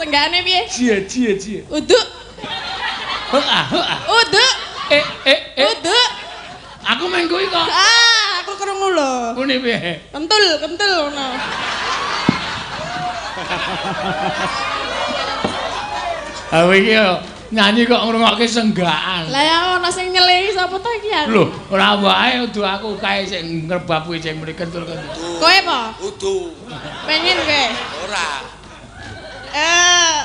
Senggakane piye? Cie cie cie. Uduk. Heeh, heeh. Uduk. Eh eh eh. Uduk. Aku main kuwi kok. Ah, aku krungu lho. Ngene piye? Kentul, kentul ngono. Ah iki yo nyanyi kok ngrungokke senggakan. Lah ya ono sing nyelehi sapa to iki ya? Lho, ora wae udu aku kae sing ngrebab kuwi sing muni kentul-kentul. Kowe apa? Udu. Pengen kowe? Ora. Eh.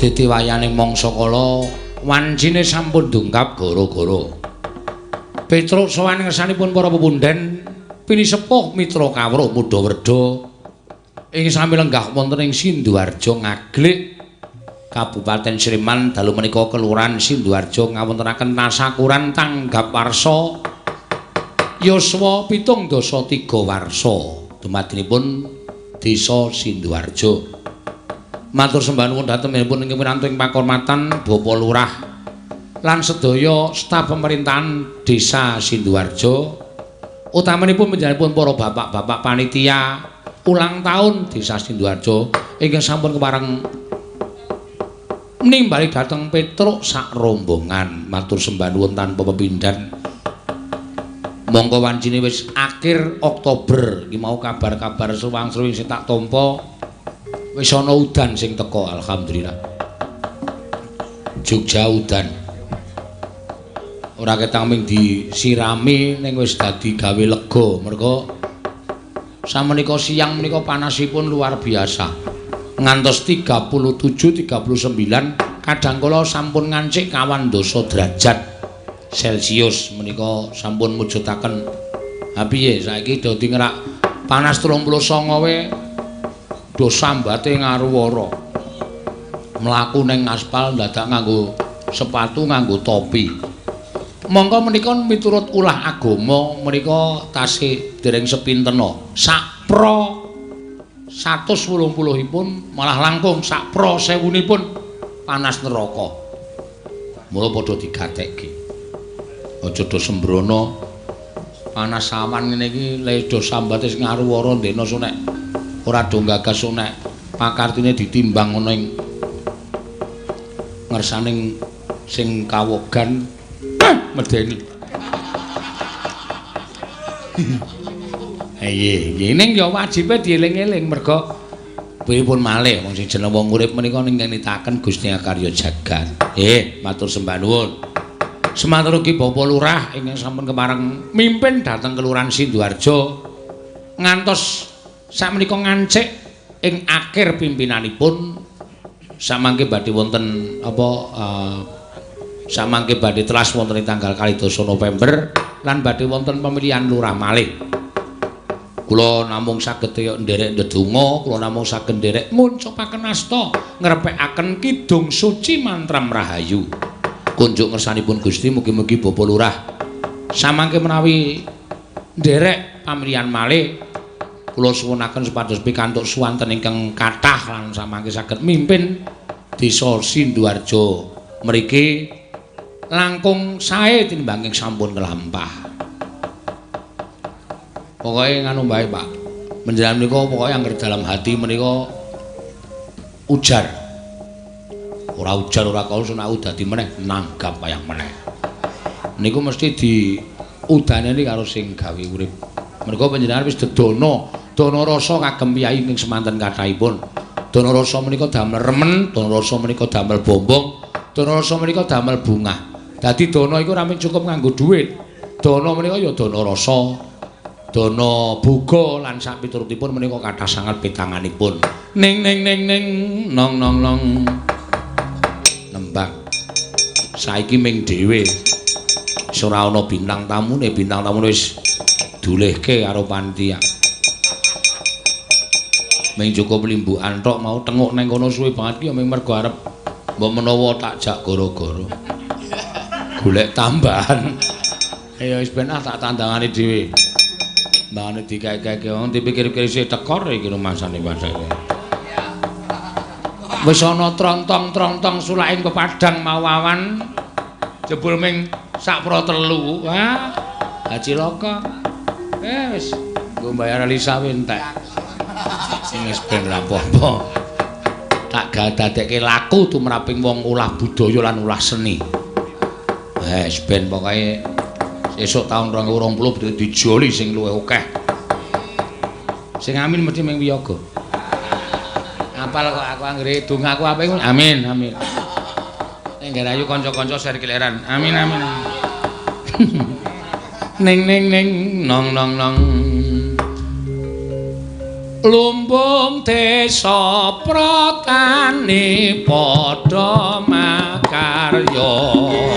Dadi wayaning mangsa kala wancine sampun dungkap gara-gara. Petruk sowan ngersanipun para pepundhen pinisepuh mitra kawruh mudha werda ing sami lenggah wonten ing Sinduharja Ngaglik Kabupaten Sleman dalu menika Kelurahan Sinduharja ngawontenaken tasakuran tanggap warsa yuswa 73 warsa dumadinipun Desa Sinduharja. Matur sembah nuwun dhateng pun ingkang pirantu ing pakurmatan Bapak Lurah lan sedaya staf pemerintahan Desa Sinduharja, utamanipun panjenenganipun para bapak-bapak panitia ulang tahun Desa Sinduharja ingkang sampun kepareng nimbali dhateng Petruk sak rombongan. Matur sembah nuwun tanpa pepindhan. Mongko wancine wis akhir Oktober iki mau kabar-kabar suwang-suwing sing tak tampa wis ana udan sing teka, alhamdulillah. Jogja udan. Ora ketang ming disirami ning wis dadi gawe lega merga samenika siang menika panasipun luar biasa. Ngantos 37 39 kadang kala sampun ngancik kawan dasa derajat Celsius menika sampun mujudaken. Ha piye saiki dadi ngerak panas 39 we do sambate ngaruwara. Mlaku ning aspal dadak nganggo sepatu nganggo topi. Mongko menika miturut ulah agama menika tasih dereng sepintena. Sakpra 180-ipun malah langkung sakpra 1000-nipun panas neraka. Mula padha digatekke. Aja do sembrono panas awan ngene iki le do sambate sing ngaruwara ndena sunek ora do gagas nek pakartine ditimbang ana ing ngersaning sing kawogan medeni. Iya, ning ya wajibe dieling-eling merga pripun malih wong sing jeneng wong urip menika ning ngenitaken Gusti Akarya jagat. Matur sembah nuwun. Semanten ugi Bapak Lurah ingkang sampun kepareng mimpin dhateng Kelurahan Sinduharja ngantos sakmenika ngancik ing akhir pimpinanipun samangke badhe wonten apa samangke badhe telas wonten ing tanggal 22 November lan badhe wonten pemilihan lurah malih. Kula namung saged nderek ndedonga, kula namung saged nderek muncupaken asta ngrepekaken kidung suci mantram rahayu. Kunjuk ngersanipun Gusti mugi-mugi Bapak Lurah samangke menawi nderek pamilihan malih kula suwunaken supados pikantuk suwanten ingkang kathah lan samangke saged mimpin Desa Sinduharja mriki langkung sae tinimbang sampun kelampah. Pokoke nganu bae Pak. Menjelang menika pokoke angger dalam hati menika ujar. Ora ujar ora kaul sun aku dadi meneh nanggap wayang meneh. Niku mesti diudaneni karo sing gawe urip. Merga panjenengan wis dedana, dana rasa kagem piyai ing semanten kathahipun. Dana rasa menika damel remen, dana rasa menika damel bombong, dana rasa menika damel bungah. Dadi dana iku ora mung cukup nganggo dhuwit. Dana menika ya dana rasa, dana boga lan sapiturutipun menika kathah sanget pitanganipun. Ning ning ning ning nong nong nong. Nembang. Saiki ming dhewe. Wis ora ana bintang tamune, bintang tamune wis dulehke karo panitia. Ming cukup limbukan tok mau tenguk nang kono suwe banget ki ya ming mergo arep mbok menawa tak jak gara-gara. Golek tambahan. Ya wis ben ah tak tandangane dhewe. Mbangane dikae-kae wong dipikir-pikir isih tekor iki rumasane padake. Wis ana trontong-trontong sulaking pepadang mau awan jebul ming sak pro telu. Wah, cilaka. Wis nggo mbayar Elisa entek. Wis ben ra apa-apa. Tak dadekke laku tumraping wong ulah budaya lan ulah seni. Wis ben pokoke esuk taun 2020 dijoli sing luwih akeh. Sing amin mesti ming wiyaga. Apal kok aku anggere dongaku apik ngono. Amin, amin. Ning ngerayu kanca-kanca ser kileran. Amin, amin. Ning ning ning nong nong nong. Lumbung desa pratani padha makarya.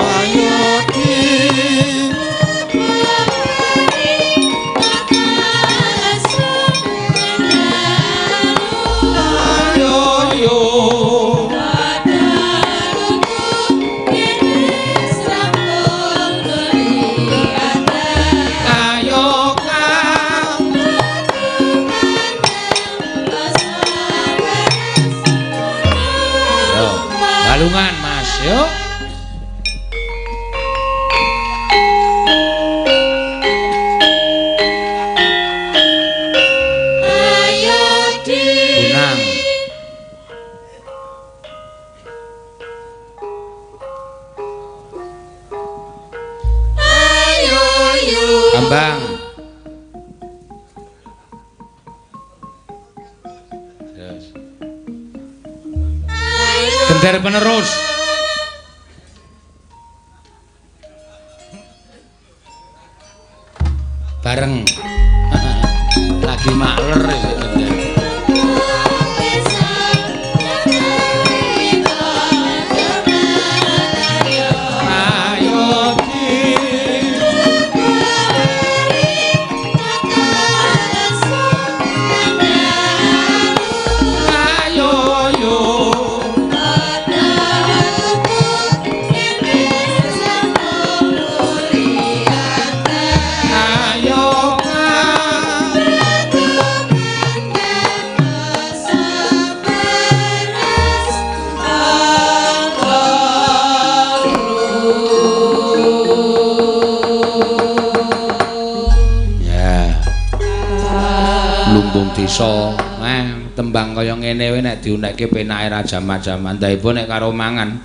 Ayo di Balungan Mas, yuk. Ayo di Bonang. Ayo yo. Kambang. Yes. Gender penerus. Bareng. Lagi makler isih gender. Ayo di ayo yo. Ayo kang. Ya. Lumbung desa, tembang kaya ngene wae nek diunekke penake ra jaman-jaman. Ndaibo nek karo mangan.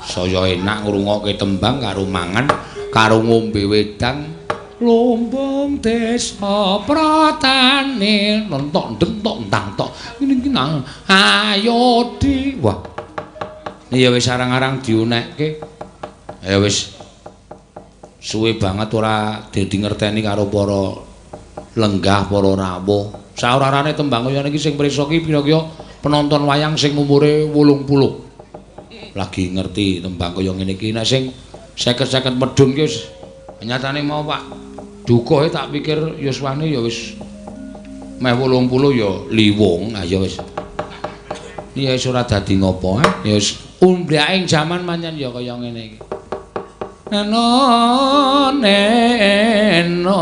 Saya enak ngrungokke tembang karo mangan, karo ngombe wedang. Lumbung desa pratane nentok ndentok entang tok. Ngene iki nang ayo di. Wah. Ya wis arang-arang diunekke. Ya wis suwe banget ora dadi ngerteni karo para lenggah, para rawuh. Saorarane tembang kaya niki sing prisa ki pira-kira penonton wayang sing umure 80. Lagi ngerti tembang kaya ngene iki. Nek sing 50-50 medhun ki wis nyatane mau Pak Dukuhe tak pikir yuswane ya wis meh 80 ya liwung. Ah ya wis. Ya wis ora dadi ngopo, ya wis umbraking jaman pancen ya kaya ngene iki. Neno neno.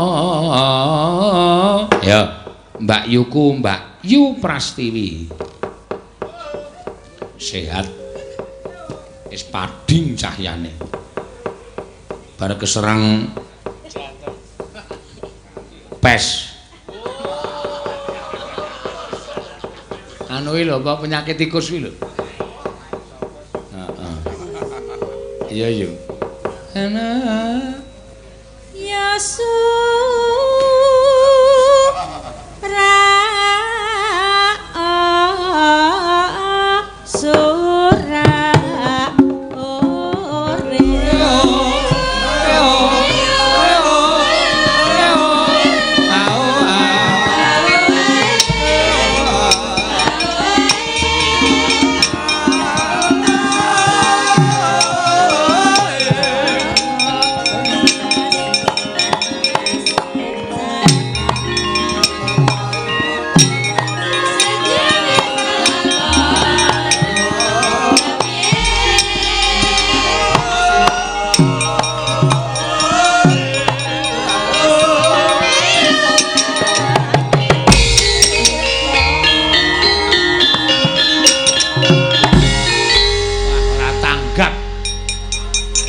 Ya, Mbak Yuku, Mbak Yu Prastiwi. Sehat. Wis padhing cahyane. Bar keserang pes. Anu iki lho, apa penyakit tikus kuwi lho. Heeh. Iya, yo. Ana Ya ra sura ore.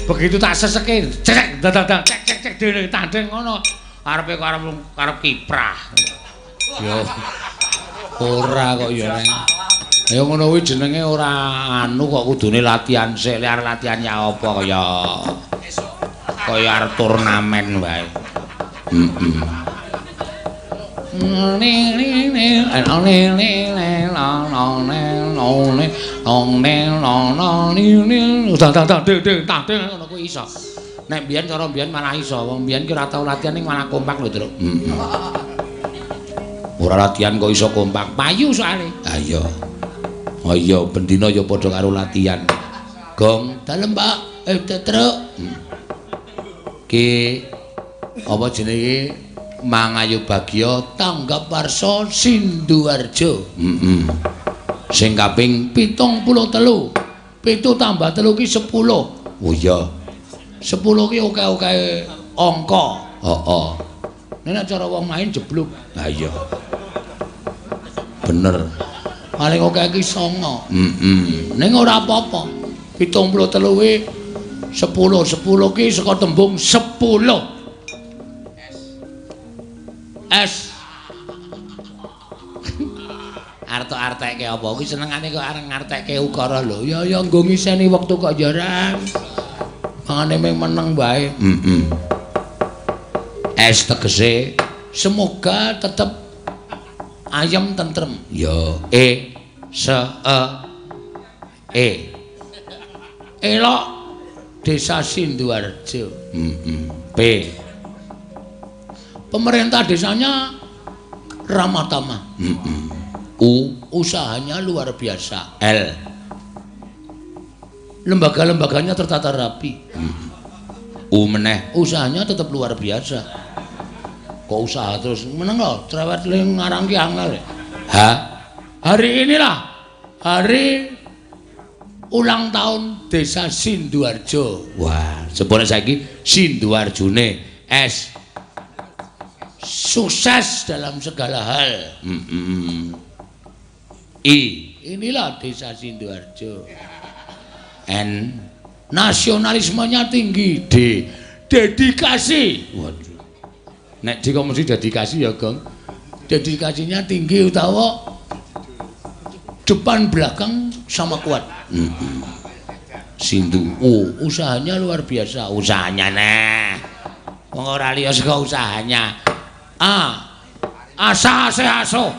Begitu tak seseke, cek dadang cek cek cek dene tanding ngono. Arepe karep kiprah. Ya ora kok ya neng. Ya ngono kuwi jenenge ora anu kok kudune latihan sik, lek arep latihan ya apa kaya kaya arep turnamen wae. Heeh. Ngono kuwi iso. Nek mbiyen cara mbiyen malah iso. Wong mbiyen ki ora tau latihan ning malah kompak lho, Truk. Heeh. Ora latihan kok iso kompak. Payu soalé. Ha iya. Oh iya, bendina ya padha karo latihan. Gong, dalem, Pak. Truk. Ki apa jenenge? Mangayu Bagya Tanggap Warsa Sinduwarjo. Heeh. Sing kaping 73. 7 tambah 3 ki 10. Oh iya. 10 ki oke-oke angka. Heeh. Nek cara wong main jeblok. Ha iya. Bener. Paling oke ki 9. Heeh. Ning ora apa-apa. 73 kuwi 10. 10 ki saka tembung 10. S. Arto-arteke apa kuwi senengane kok arep ngartekke ukara lho. Ya ya nggo ngiseni wektu kok ya ora. Mangane mung meneng wae. Heeh. S tegese semoga tetep ayem tentrem. Ya E S E E. Elok Desa Sinduwarjo. Heeh. P. Pemerintah desanya ramah tamah. U. Usahanya luar biasa. L. Lembaga-lembaganya tertata rapi. U meneh. Usahanya tetap luar biasa. Kok usaha terus meneng lho, cerewet ling ngarang ki angel. H. Hari inilah hari ulang tahun Desa Sinduwarjo. Wah, sepone saiki Sinduwarjone S. Sukses dalam segala hal. I. Inilah Desa Sinduwarjo. N. Nasionalismenya tinggi. D. Dedikasi. Waduh. Nek D kok mesti dedikasi ya, Gong. Dedikasinya tinggi utawa depan belakang sama kuat. Sindu. U. Usahanya luar biasa. Usahanya nah. Wong ora liya saka usahanya. A. Asa ase aso.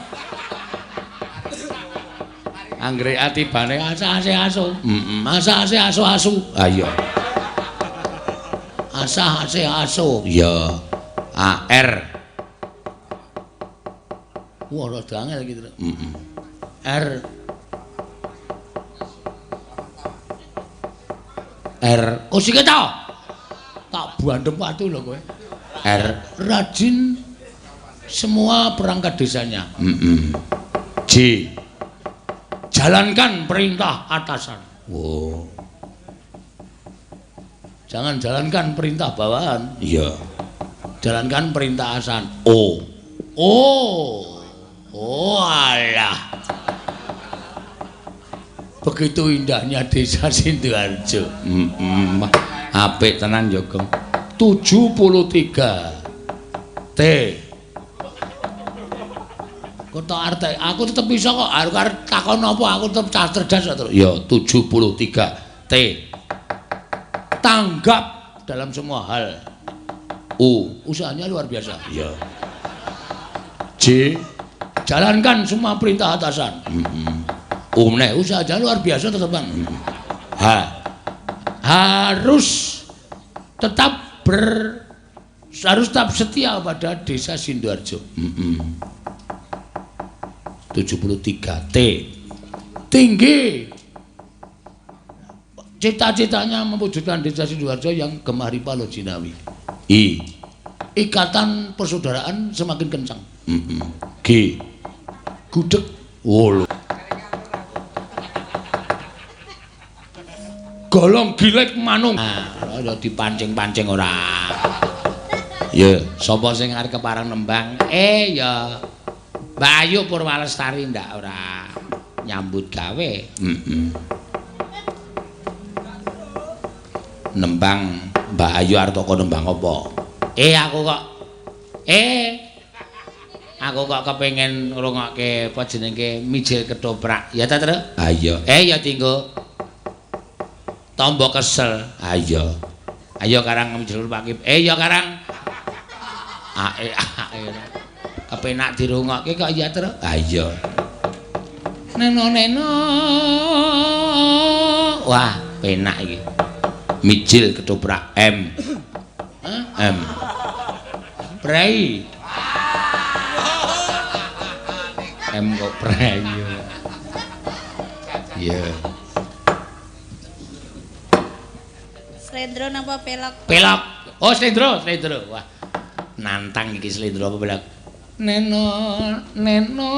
Anggere atibane asa ase aso. Heeh. Asa ase aso asu. Ha iya. Asa ase aso. Iya. A R. Wah, rada angel iki, Truk. Heeh. R. R. Oh sik ta. Tak bandem watu lho kowe. R. Rajin semua perangkat desanya. J. Jalankan perintah atasan. Wow. Jangan jalankan perintah bawahan. Iya. Jalankan perintah atasan. O. O. Oh alah. Begitu indahnya Desa Sinduwarjo. Apik tenan ya, Gong. 73. T. Kok tak artek, aku tetep bisa kok. Arep takon apa aku tetep cah cerdas kok. Ya 73 T. Tanggap dalam semua hal. U. Usahanya luar biasa. Ya. J. Jalankan semua perintah atasan. U meneh, usahanya luar biasa tetepan. H. Harus tetap harus tetap setia pada Desa Sinduwarjo. 73 T. Tinggi cita-citanya mewujudkan Desa Sinduwarjo yang gemah ripah loh jinawi. I. Ikatan persaudaraan semakin kencang. G. Gudeg. Oh, golong gilek manung. Ah, ya dipancing-pancing ora. Ya, sapa sing arep kepareng nembang? Ya Mbak Ayu Purwalestari ndak ora nyambut gawe. Nembang Mbak Ayu Artaka nembang apa? Aku kok aku kok kepengin ngrungokke apa jenenge mijil ketoprak. Ya ta, Tru? Ha iya. Ya dinggo. Tombo kesel. Ha iya. Ayo karang mijil ketoprak. Ya karang. Ae ae. Kepenak dirungokke kok ya, Tru? Ha iya. Neno neno. Wah, penak iki. Mijil ketoprak M. M. Prei. M kok prei. Iya. Slendro napa pelok? Pelok. Oh, slendro, slendro. Wah. Nantang iki slendro apa pelok? Neno, neno.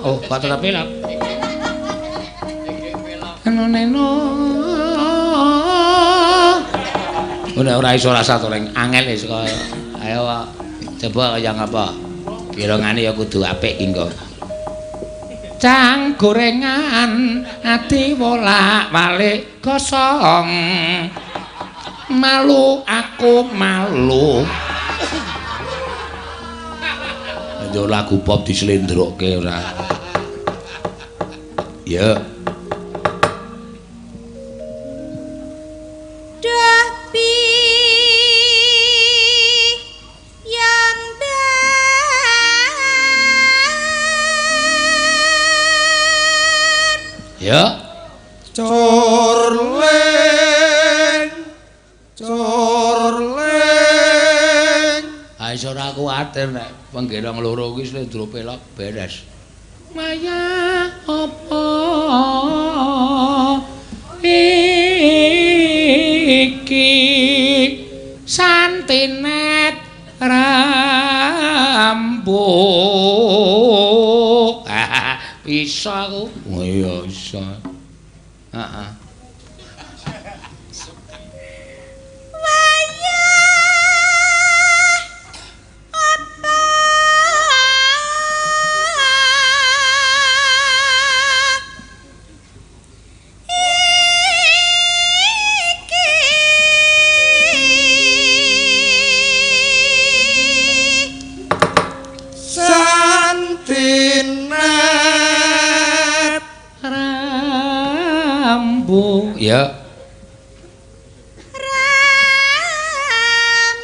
Oh, kok tetep pelok. Neno, neno. Ora ora iso rasa to reng angel wis kaya. Ayo coba kaya ngapa? Kirangane ya kudu apik ki engko. Cang gorengan ati wolak-walik gosong. Malu aku malu. Yo lagu pop dislendrokke ora. Ya. Duh pi yang dan. Ya. Corleng corleng. Ha iso ora kuwatir nek penggerong loro kuwi slendro pelok beres. Maya apa iki santinet rambu. Bisa aku. Oh iya bisa. Heeh. Wayah apa iki Santinet Rambu. Ya. Rambu lan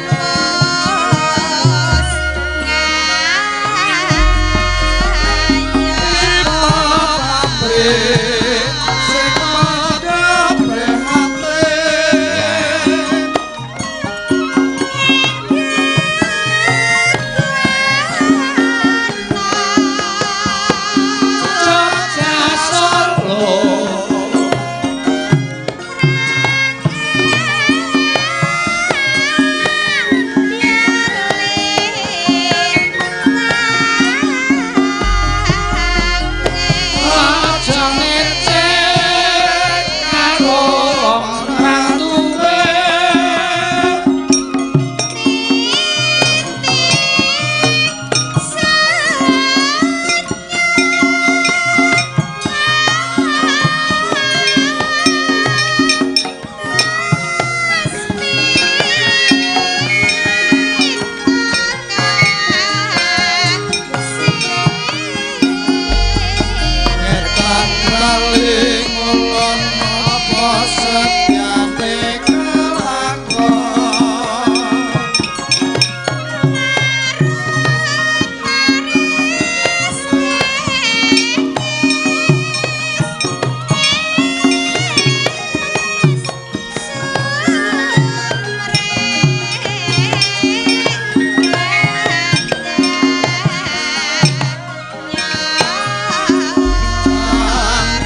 wos ngayah. Pabrik sing padha prihatin. Jogja Solo. Aja ngecek karo wong ra duwe. Ngetan bali ngulon apa setyane kelakon.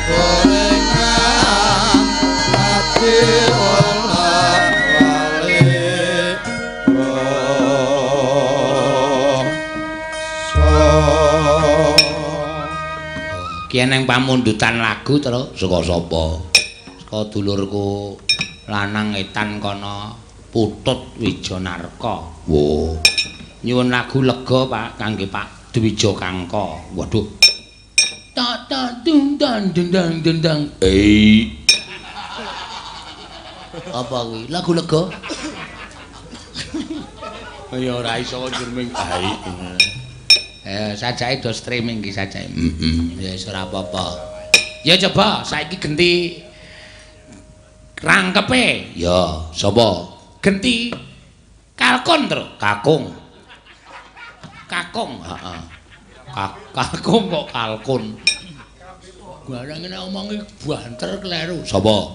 Gorengan ati wolak-walik rasa. Ki eneng pamundutan lagu terus saka sapa? Saka dulurku lanang etan kono Putut Wijanarka. Wo. Nyuwun lagu lega Pak kangge Pak Dwija Kangka. Waduh. Tak tak dung dang ding dang ding dang. Eh. Apa kuwi? Lagu lega. Ya ora iso streaming bae. Sajake do streaming iki sajake. Heeh. Ya wis ora apa-apa. Ya coba saiki genti rangkepe. Ya, sapa? Genti Kalkon, Tru. Kakung. Kakung, heeh. Kakung kok kalkun. Barang nek omongi banter kleru. Sapa?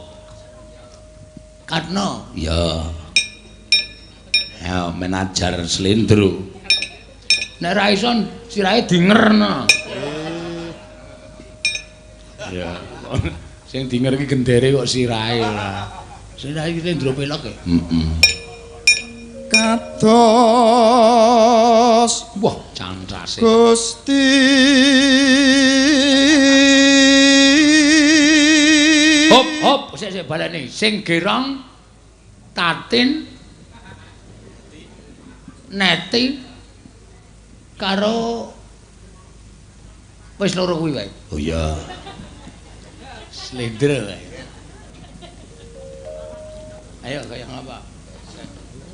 Katno. Ya. Ya manajer slendro. Nek ra iso sirahe dingerno. Ya. Sing dinger iki gendere kok sirahe ora. Sirahe iki slendro pelok ya. Heeh. Kados wah cantrase Gusti. Hop hop sik sik baleni sing gerong Tatin Neti karo wis loro kuwi wae. Oh iya. Slendro wae. Ayo kaya ngapa?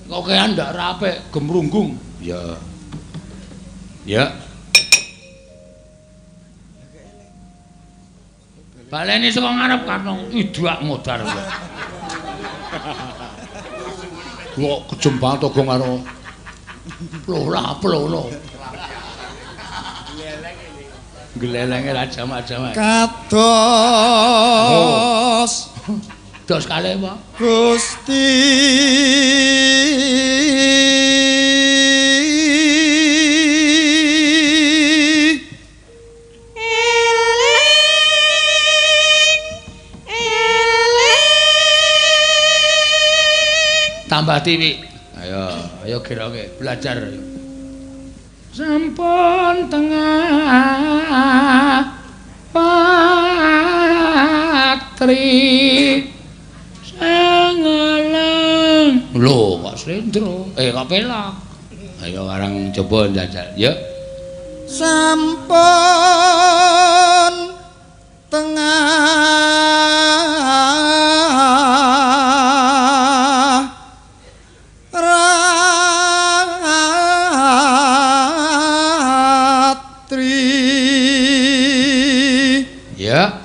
Kok kaya ndak rape gemrunggung. Ya. Ya. Baleni saka ngarep karno idak modar kok. Kok kejem banget to gong karo plola-plolo. Glelenge ra jamak-jamak. Kados dos kalih apa? Gusti. Eling eling. Tambah tiwi. Ayo, ayo geroke belajar. Sampun tengah patri sangalang. Lho, kok slendro? Kok pelok? Ayo arang coba njajal. Ya. Sampun tengah ratri. Ya.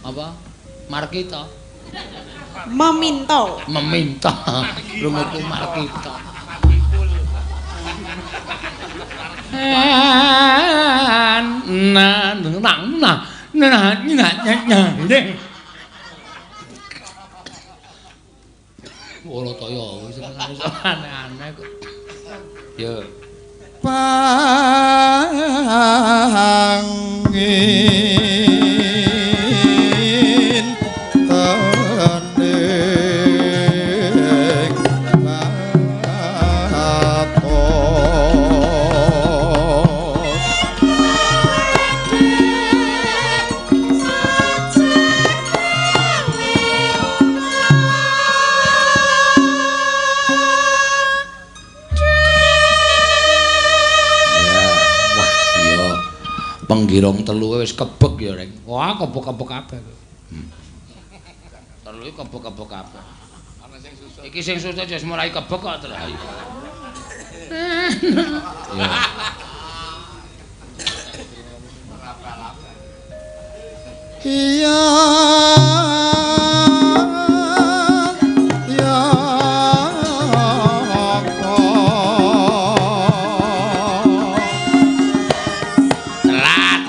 Apa? Markita. Meminta. Meminta. Runguku Markita. Na na na na na na na. Ora to ya wis aneh-aneh kok. Ya. Pangin tening batos. Wah, iya. Penggirong telu wis kebek ya, Reng. Wah, kebek-kebek kabeh. Telu iki kebek-kebek kabeh. Ana sing susut. Iki sing susut wis mulai kebek kok terus. Ayo. Ya. Iya. Ya. Telat.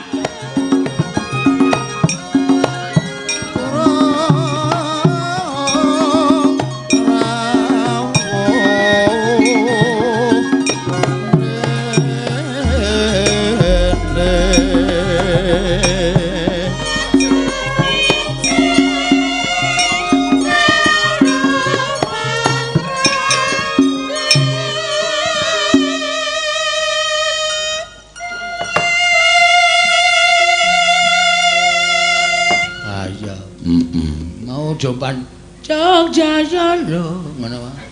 Ah iya. Heeh. Mau jompan Jogja Solo ngono wae.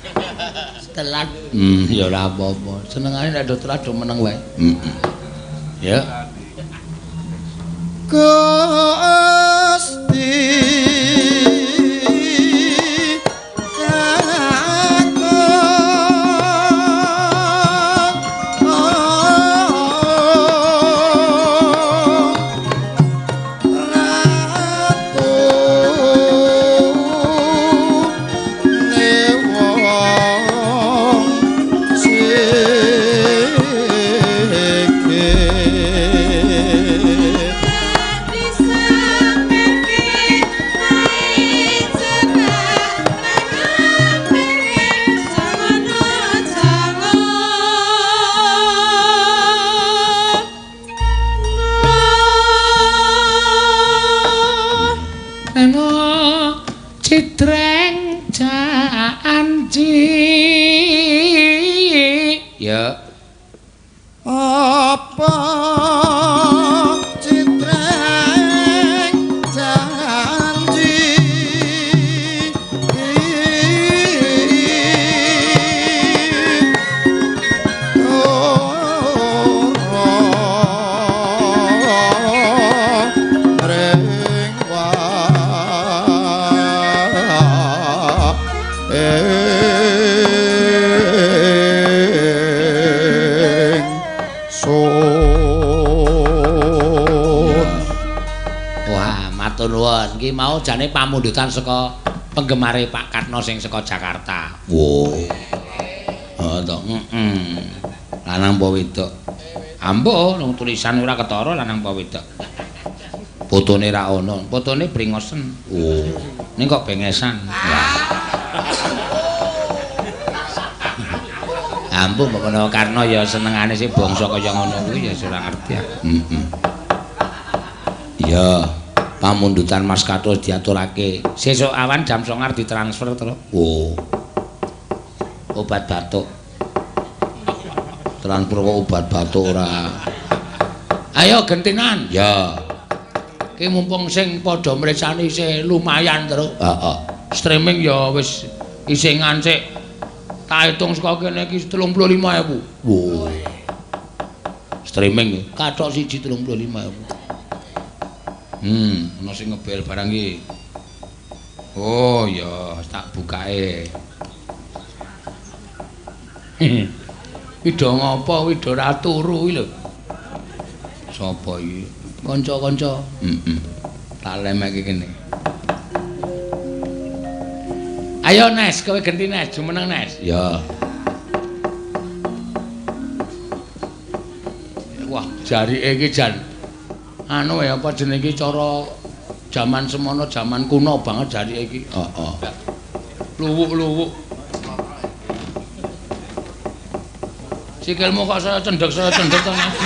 Telat. Ya ora apa-apa. Senengane nek do telat do meneng wae. Heeh. Ya. Gusti Cidreng janji. Ya. Apa cidreng janji Nuwun iki mau jane pamundutan saka penggemare Pak Katno sing saka Jakarta. Wo. Oh to, heeh. Lanang apa wedok? Ambo nang tulisan ora ketara lanang apa wedok. Fotone ra ono, fotone bringosen. Oh. Ning kok bengesan. Ambo mbok menawa Karno ya senengane sing bangsa kaya ngono kuwi ya ora ngerti aku. Heeh. Iya. Pamundutan Mas Katro diaturake sesuk awan jam 09.00 ditransfer to. Oh. Obat batuk. Transfer kok obat batuk ora. Ayo gentinan. Ya. Ki mumpung sing padha mresani isih lumayan terus. Heeh. Streaming ya wis isih ngancik. Tak hitung saka kene iki 35.000. Wo. Streaming kathok siji 35.000. Ana sing ngebel barang iki. Oh ya, tak bukake. Widha ngapa widha ra turu iki lho. Sapa iki? Kanca-kanca. Heeh. Tak lemeke kene. Ayo Nes, kowe genti Nes, jumeneng Nes. Ya. Wah, jarike iki jan anu ya apa jenenge iki cara jaman semono jaman kuno banget jarike iki. Heeh. Luwuk-luwuk. Sikilmu kok saya cendhek to Mas.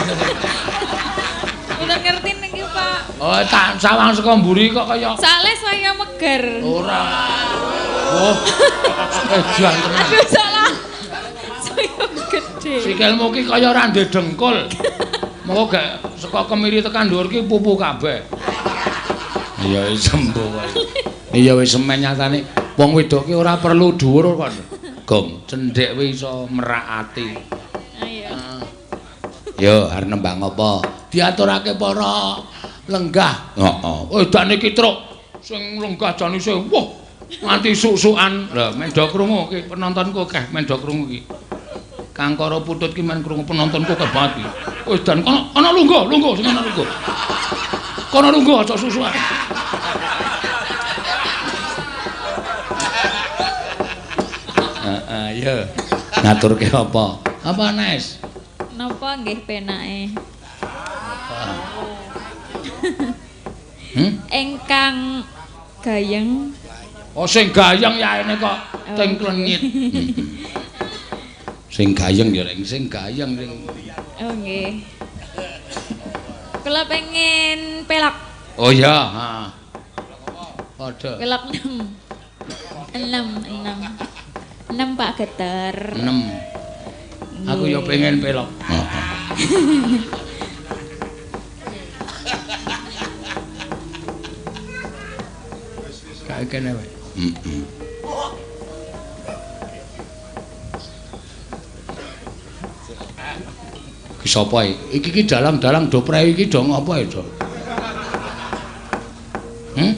Mboten ngerti niki, Pak. Oh, tak sawang saka mburi kok kaya soale saya meger. Ora. Oh. Edan tenan. Aduh, salah. Saya gede. Sikilmu ki kaya ora ndek dengkul. Moko gak saka kemiri tekan dhuwur ki pupu kabeh. Iya wis sembuh wae. Iya wis semen nyatane wong wedok ki ora perlu dhuwur kok. Gong cendhek kuwi iso merak ati. Ayo. Yo arep nembang apa? Diaturake para lenggah. Heeh. Wedane ki truk sing lenggah jan isih wah nganti suk-sukan. Lah mendo krungu ki penontonku akeh mendo krungu ki. Kangkara putut ki men krungu penontonku akeh banget ki. Wis dan kono ana lungguh, lungguh sing ana lungguh. Kono lungguh aja susukan. Heeh, ya. Ngaturke apa? Apa Nes? Napa nggih penake? Ingkang gayeng. Oh sing gayeng yaene kok ting klenyit. Sing gayeng ya reng, sing gayeng sing. Oh nggih. Kula pengen pelok. Oh iya, heeh. Padha. Pelok 6. 6 6. 6 Pak Geter. 6. Aku ya pengen pelok. Heeh. Kae kene wae. Heeh. Ki sapa iki? Iki ki dalang-dalang do prei iki do ngapa ya, Do? Hmm?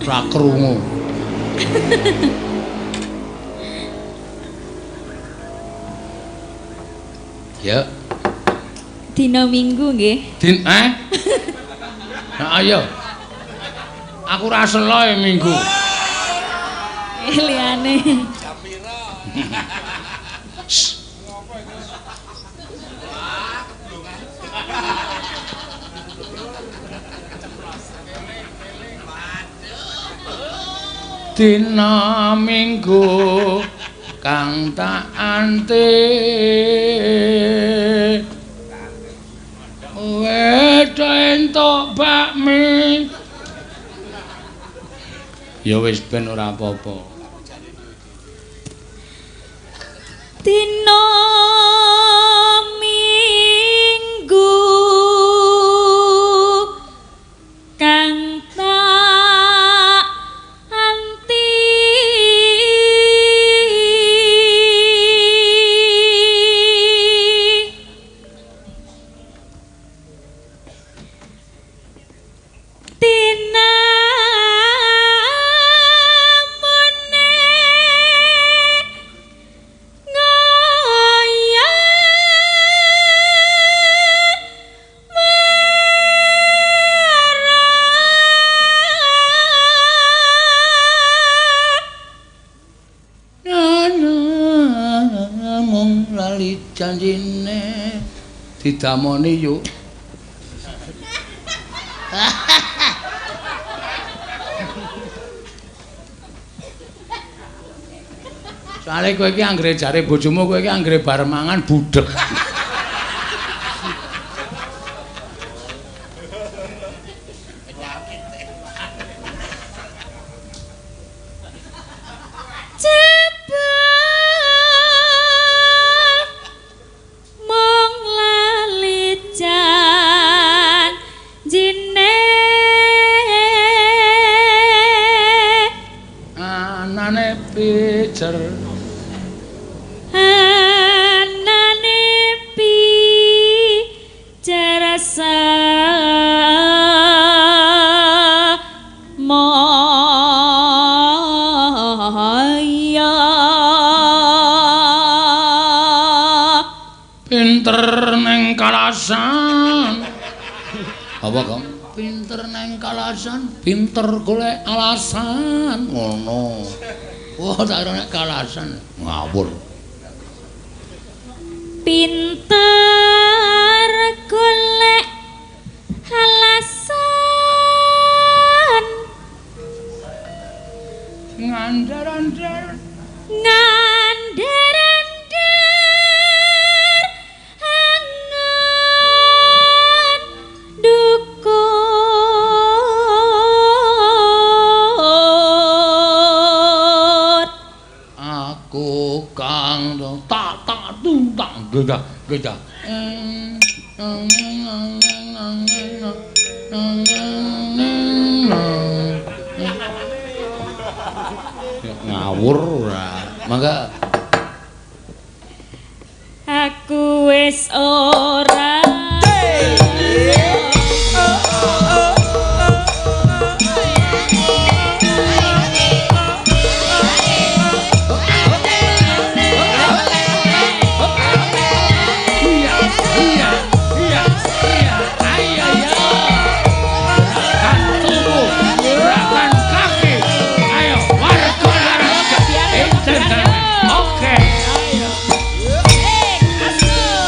Ra krungu. Ya. Dina Minggu nggih. Din eh? Nah, ayo. Aku ora selo e Minggu. Liyane. Dina Minggu kang tak anti wedo entuk bakmi. Ya wis ben ora apa-apa. Dina Minggu kang tak anti tinamune ngaya marang mung lali janjine didamoni yuk. Soale kowe iki anggere jare bojomu kowe iki anggere bar mangan budheg. Jebul mung lali janjine Anane pijer anane pijer samaya. Pinter neng kalasan. Apa, Kang? Pinter neng kalasan, pinter golek alasan. Ngono. Wah, tak kira nek kalasan ngawur. Pinter golek alasan Ngandar-andar ngandar-andar angan dukur. Aku kang tak tak tung tak gedah gedah. Ngawur ora. Mangga. Aku wis ora Iya, iya, iya, iya. Ayo ya. Gerakan tubuh, gerakan kaki. Ayo, warga Laras. Oke.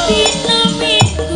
Dina Minggu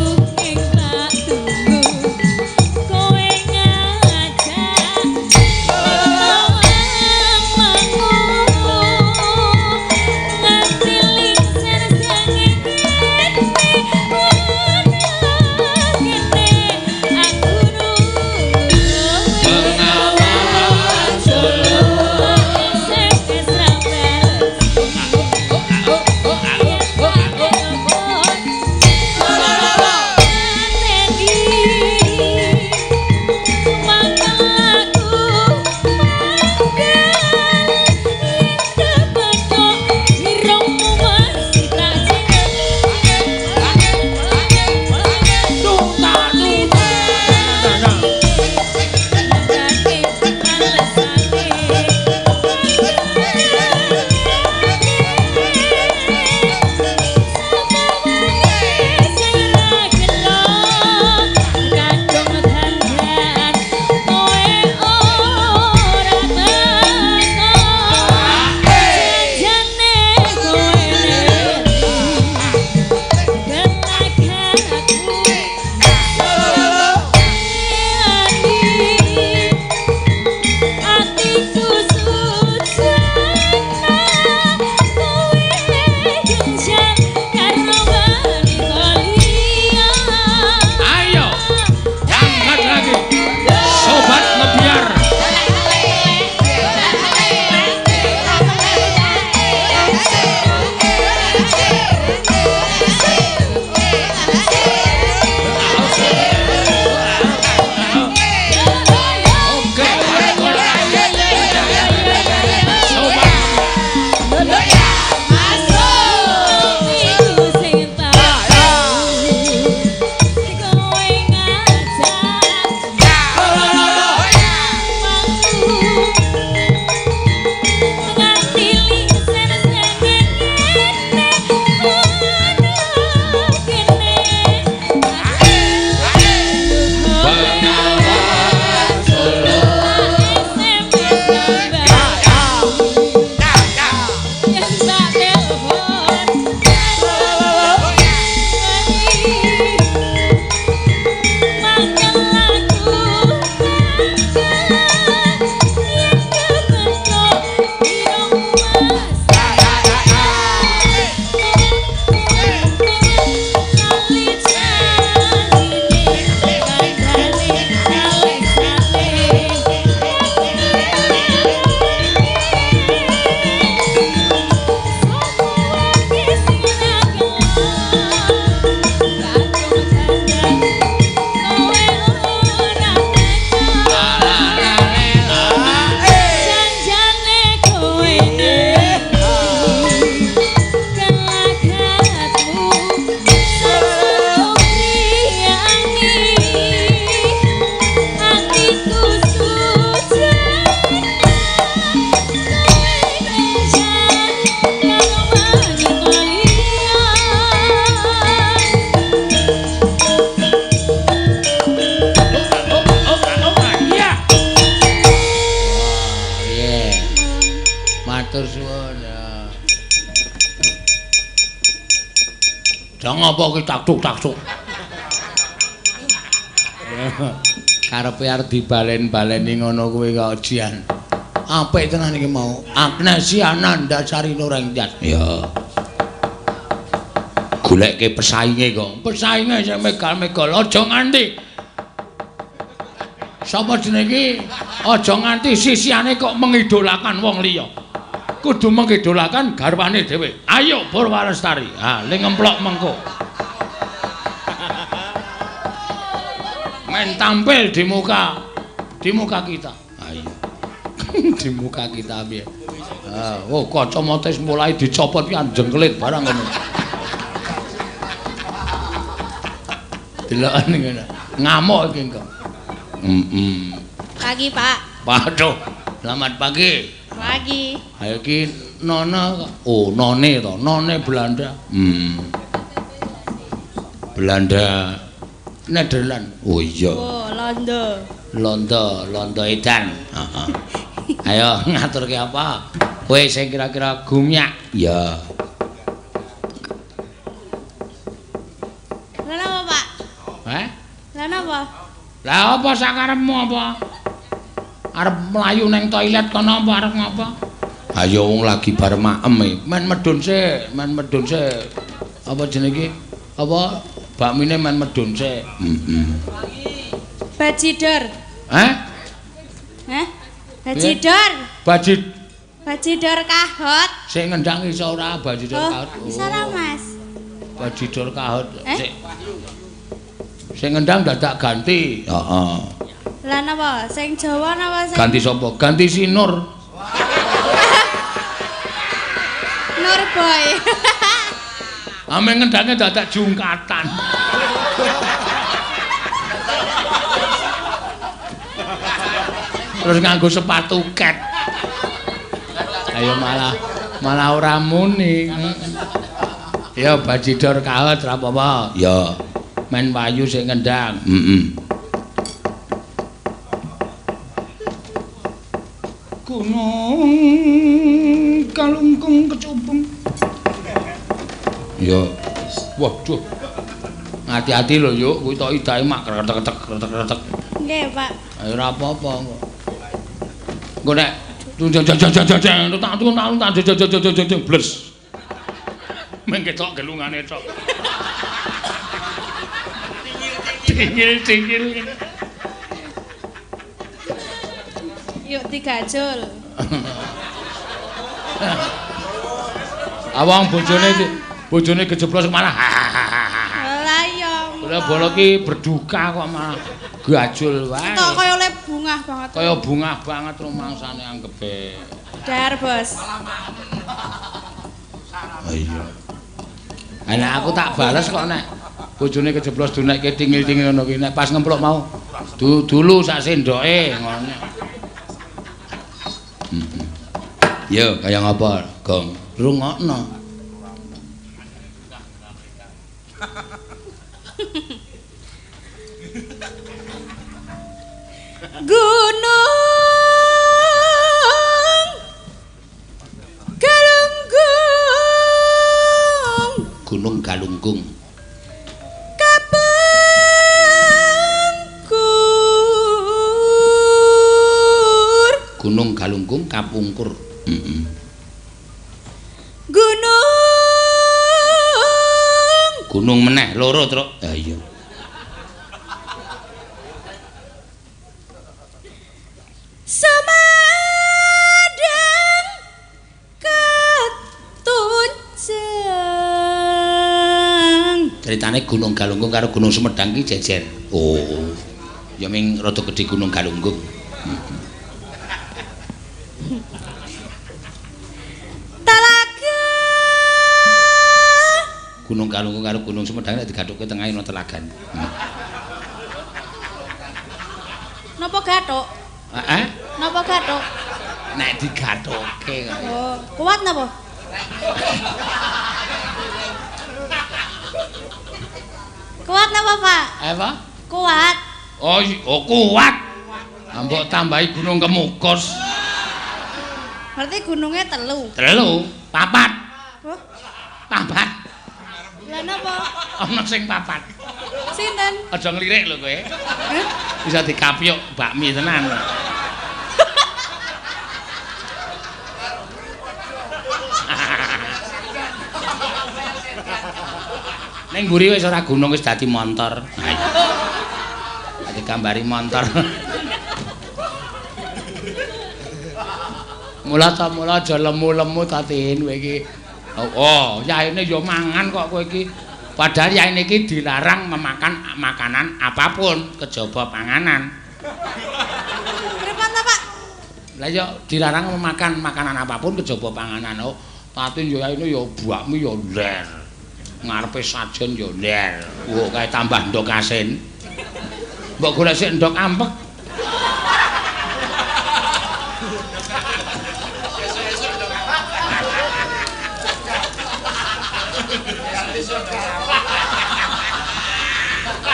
Dang apa ki taktuk-taktuk. Karepe arep dibalen-baleni ngono kuwi kok jian. Apik tenan iki mau. Agnesia Nandasari Nurengtyas. Ya. Goleke pesainge kok. Pesainge sing megal-megal aja nganti. Sapa jenenge iki? Aja nganti sisihane kok mengidolakan wong liya. Kudu mengidolakan garwane dhewe. Ayo Purwalestari. Ha, ling ngemplok mengko. Men tampil di muka kita. Ayo. Di muka kita piye? Ah, oh kacamata wis mulai dicopot ki jengkelit barang ngono. Deloken ngono. Ngamuk iki engko. Heeh. Pagi, Pak. Waduh, selamat pagi. Pagi. Ayo iki Nona. Oh, none to, none Belanda. Belanda Nederland. Oh iya. Oh, Londo. Londo, Londo edan. Heeh. Ayo ngaturke apa? Kowe sing kira-kira gumyak. Ya. Lah napa, Pak? Heh? Lah napa? Lah apa sakarepmu apa? Arep mlayu nang toilet kono apa arep ngapa? Ayo wong lagi bar maem e. Men medun sik, men medun sik. Apa jenenge iki? Apa bakmine men medun sik. Heeh. Bajidor. Heh? Heh? Bajidor. Bajidor kahot. Sik ngendang iso ora bajidor kahot? Iso ora, Mas? Bajidor kahot. Sik. Sing ngendang dadak ganti. Heeh. Lah napa? Sing Jawa napa sing Ganti sapa? Ganti si Nur. Nur Boy. Ame ngendange dadak jungkatan. Terus nganggo sepatu ket. Ayo malah ora muni. Ya bajidor kahot ora apa-apa. Ya. Men wayu sing ngendang. Heeh. Gunung Galunggung kecubung. Ya. Waduh. Hati-hati lho yuk, kuwi tok idahe mak kretek-kretek kretek-kretek. Nggih, Pak. Ayo ora apa-apa kok. Engko nek jajajajajajaj tak tak bles. Meng ketok gelungane tok. Tingil-tingil. Yuk digajul. Awang bojone kejeblos malah. Lah iya. Lah bolo ki berduka kok malah gajul wae. Tok kaya oleh bungah banget. Kaya bungah banget rumangsane anggepe. Dar, Bos. Oh iya. Nek aku tak bales kok nek bojone kejeblos dunekke tingil-tingil ngono ki nek pas ngemplok mau dulu sak sendoke ngono. Yo kaya ngapa, Gong? Rungokno. Gunung Galunggung. Gunung Galunggung. Kapungkur. Gunung Galunggung kapungkur. Heeh. Gunung. Gunung meneh loro, Truk. Ha iya. Sumedang ketunjang. Ceritane Gunung Galunggung karo Gunung Sumedang ki jejer. Oh. Ya ming rada gedhe Gunung Galunggung. Talaga. Gunung Galunggung karo Gunung Sumedang nek digathukke tengahe ana telagan. Napa gathuk? Heeh. Napa gathuk? Nek digathukke kok. Oh, kuat napa? Kuat napa, Pak? Apa? Kuat. Oh, oh kuat. Mbok tambahi Gunung Kemukus. Berarti gunungnya telu. Telu, papat. Oh. Papat. Lah napa? Ana sing papat. Sinten? Aja nglirik lho kowe. Bisa dikapyuk bakmi tenan. Ning mburi wis ora gunung wis dadi montor. Ha iya. Digambari montor. Mula ta mula aja lemu-lemu ta Tin kowe iki. Oh, yaene ya mangan kok kowe iki. Padahal yaene iki dilarang memakan makanan apapun kejaba panganan. Pripun ta, Pak? Lah ya dilarang memakan makanan apapun kejaba panganan. Oh, Tatin ya yaene ya bakmi ya ler. Ngarepe sajen ya ler. Wah, kae tambah ndok asin. Mbok golek sik ndok ampek.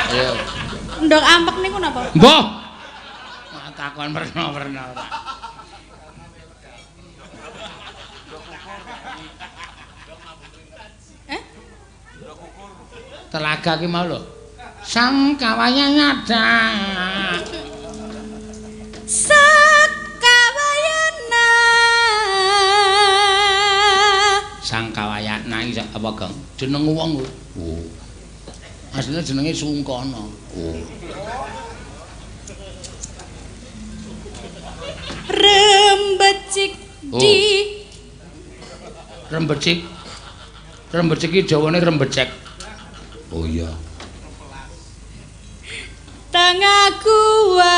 Ayo. Ndok ampek niku napa? Mbah. Takon werna-werna ora. Eh? Telaga ki mau lho. Sang kawayana. Sang kawayana. Sang kawayana iki apa, Gong? Jeneng wong lho. Oh. Asline jenenge Sungkana. Oh. Rembecik di Rembecik. Rembecik iki jawane rembecek. Oh iya. Tengah gua.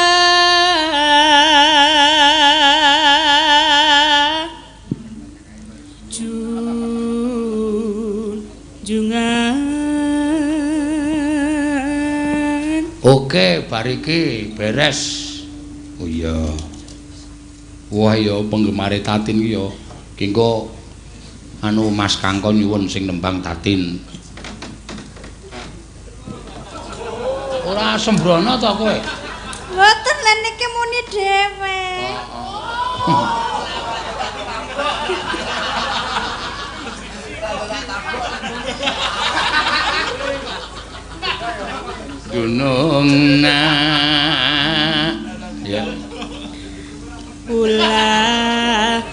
Junjungan. Oke, bar iki beres. Oh iya. Wah ya penggemare Tatin iki ya. Ki engko anu Mas Kangko nyuwun sing nembang Tatin. Ora sembrono to kowe? Mboten, lha niki muni dhewe. Gunung na ya. Ulah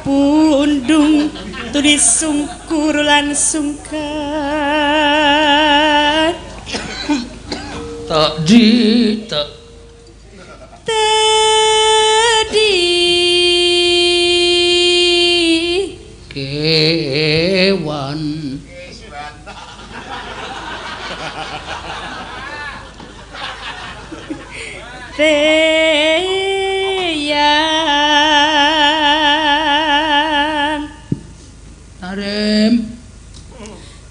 pundung tuli sungkur lan sungkan. Tek di tek tedi kewan. Teyang tarim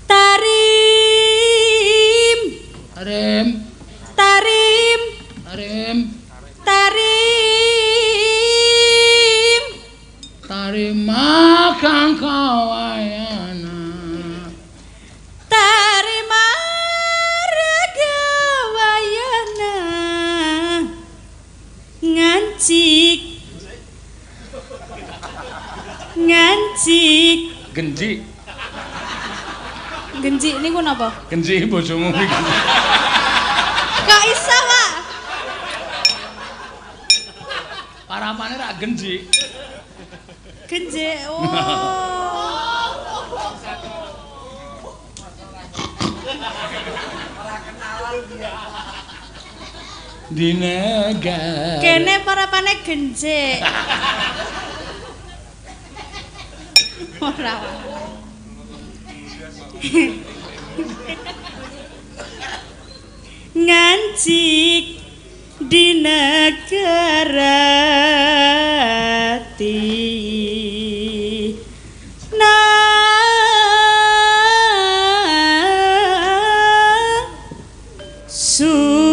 tarim tarim tarim tarim tarim tarima kang kawayana tarima ragawayana ngancik ngancik genji genji niku napa? Genji bojomu iki. Kok iso, Pak? Paramane rak genji. Genji. Oh. Dinaga. Kene parapane genjik. Ora. Ngancik di negara na Sunda.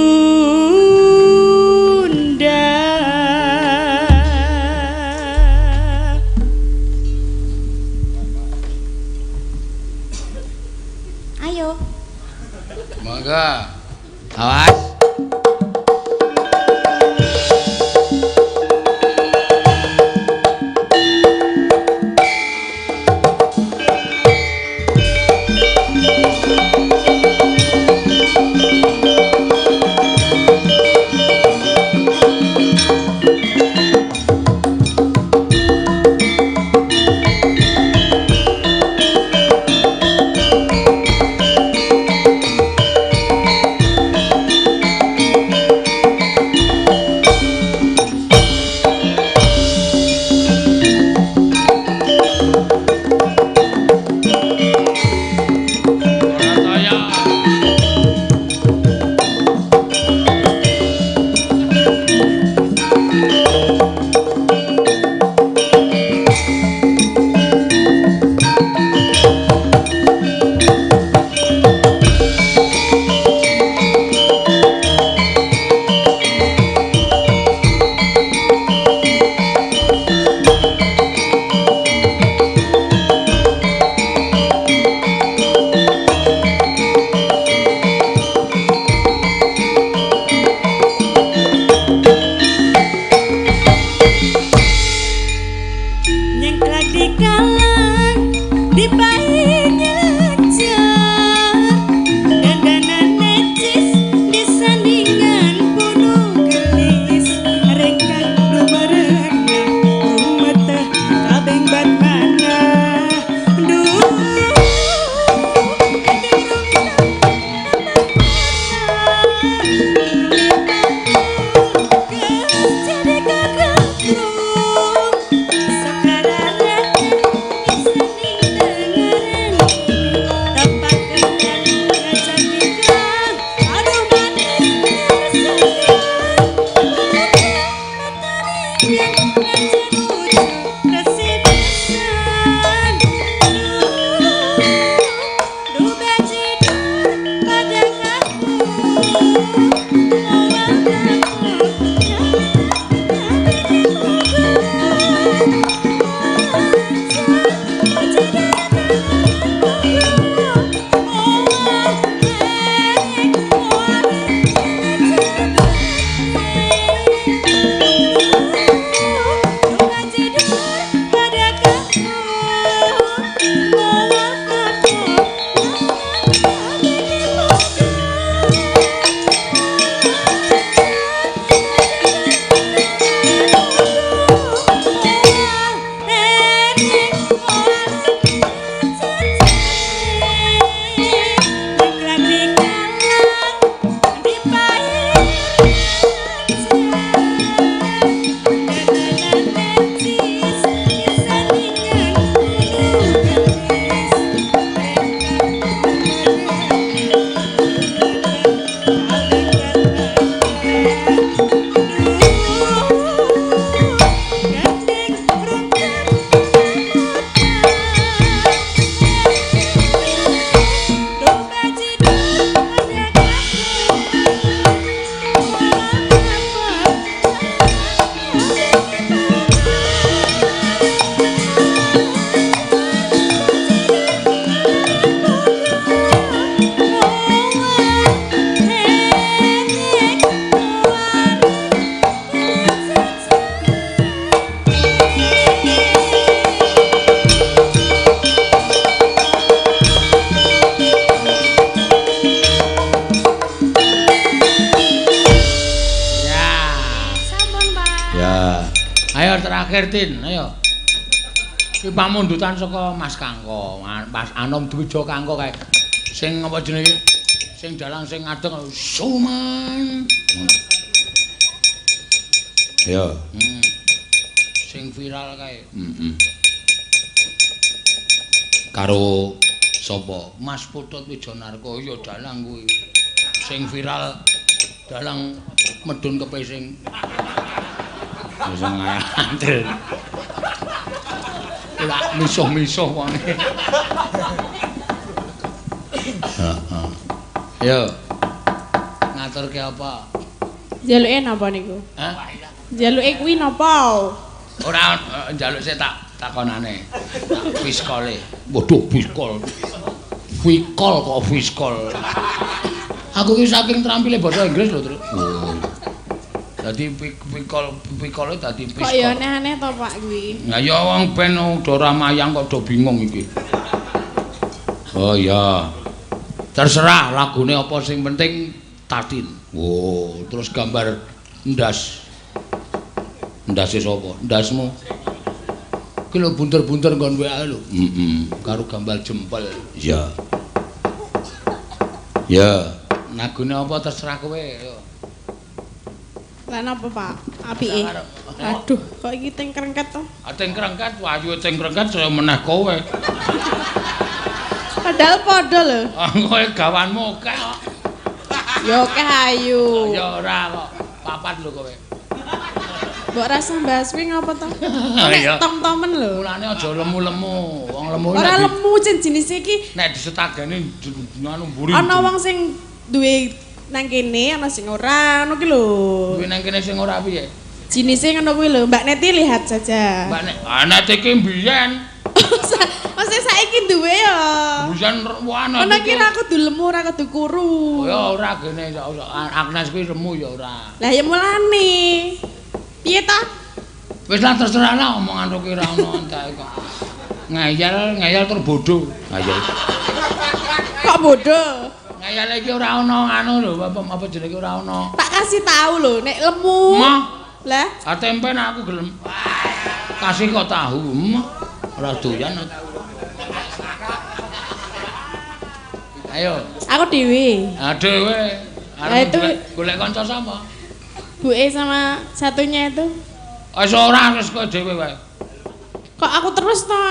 Ayo. Monggo. Awas. Terakhir Tin, ayo. Ki pamundutan saka Mas Kangko, Mas Anom Dwijo Kangko kae. Sing apa jenenge? Sing dalang sing ngadeg Suman. Ayo. Sing viral kae. Heeh. Karo sapa? Mas Putut Wijanarko ya dalang kuwi. Sing viral dalang medun kepesing. Wis ngandel. Lak misuh-misuh wonge. Heeh. Yo. Ngaturke apa? Njaluke napa niku? Hah? Njaluke kuwi napa? Ora njaluk sik tak takonane. Tak fiskole. Waduh, fiskol. Fikol kok fiskol. Aku ki saking trampile basa Inggris lho, Truk. Oh. Dadi pikol pikole dadi piskol. Kok ya aneh-aneh to Pak kuwi. Lah ya wong ben ora mayang kok do bingung iki. Oh iya. Terserah lagune apa sing penting Tatin. Oh, terus gambar ndas. Ndase sapa? Ndasmu. Ki lho bunter-bunter nggon WA lho. Heeh, karo gambar jempol. Iya. Ya, lagune apa terserah kowe. Lah napa Pak? Apike. Aduh, kok iki teng krengket to? Ah teng krengket, wayu teng krengket saya meneh kowe. Padahal padha lho. Ah kowe gawanmu akeh kok. Ya akeh ayu. Ya ora kok, papat lho kowe. Mbok rasa bahas kuwi ngapa to? Nek tom-tomen lho. Mulane aja lemu-lemu. Wong lemu ora lemu jen jenis iki. Nek disetagane anu mburi. Ana wong sing duwe nang kene ana sing ora ngono ki lho. Duwe nang kene sing ora piye? Jinise ngono kuwi lho, Mbak Neti lihat saja. Mbak Neti, ah Neti ki mbiyen. Mesti saiki duwe ya. Mbiyen ana. Ana ki ora kudu lemu, ora kudu kuru. Oh ya ora gene Agnes kuwi lemu ya ora. Lah ya mulane. Piye ta? Wis lah terserah lah omongan ki ora ono enteke kok. Ngeyel, ngeyel tur bodho. Ngeyel. Kok bodho? Ngeyel iki ora ana anu lho, apa jenenge ora ana. Tak kasih tahu lho, nek lemu. Mah. Lah, ah tempe nek aku gelem. Kasih kok tahu. Mah. Ora doyan. Ayo. Aku dhewe. Ah dhewe. Lah itu golek kanca sapa? Buke sama satunya itu. Wis ora wis kowe dhewe wae. Kok aku terus to?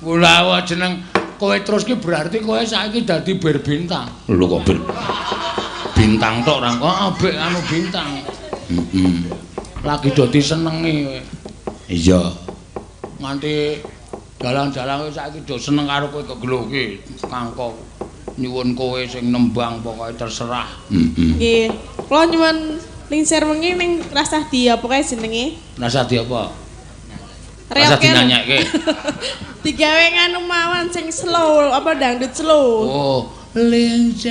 Lah jeneng kowe terus ki berarti kowe saiki dadi bir bintang. Lho kok bir bintang tok ora kok abek anu bintang. Heeh. Lagi do disenengi kowe. Iya. Nganti dalang-dalang kowe saiki do seneng karo kowe keglo ki kangko nyuwun kowe sing nembang pokoke terserah. Heeh. Nggih. Kula nyuwun lingsir wengi ning rasah di apa kae jenenge? Rasah di apa? Rasah dinyanyekke. Digawe nganu mawon sing slow, apa dangdut slow. Oh, lingsir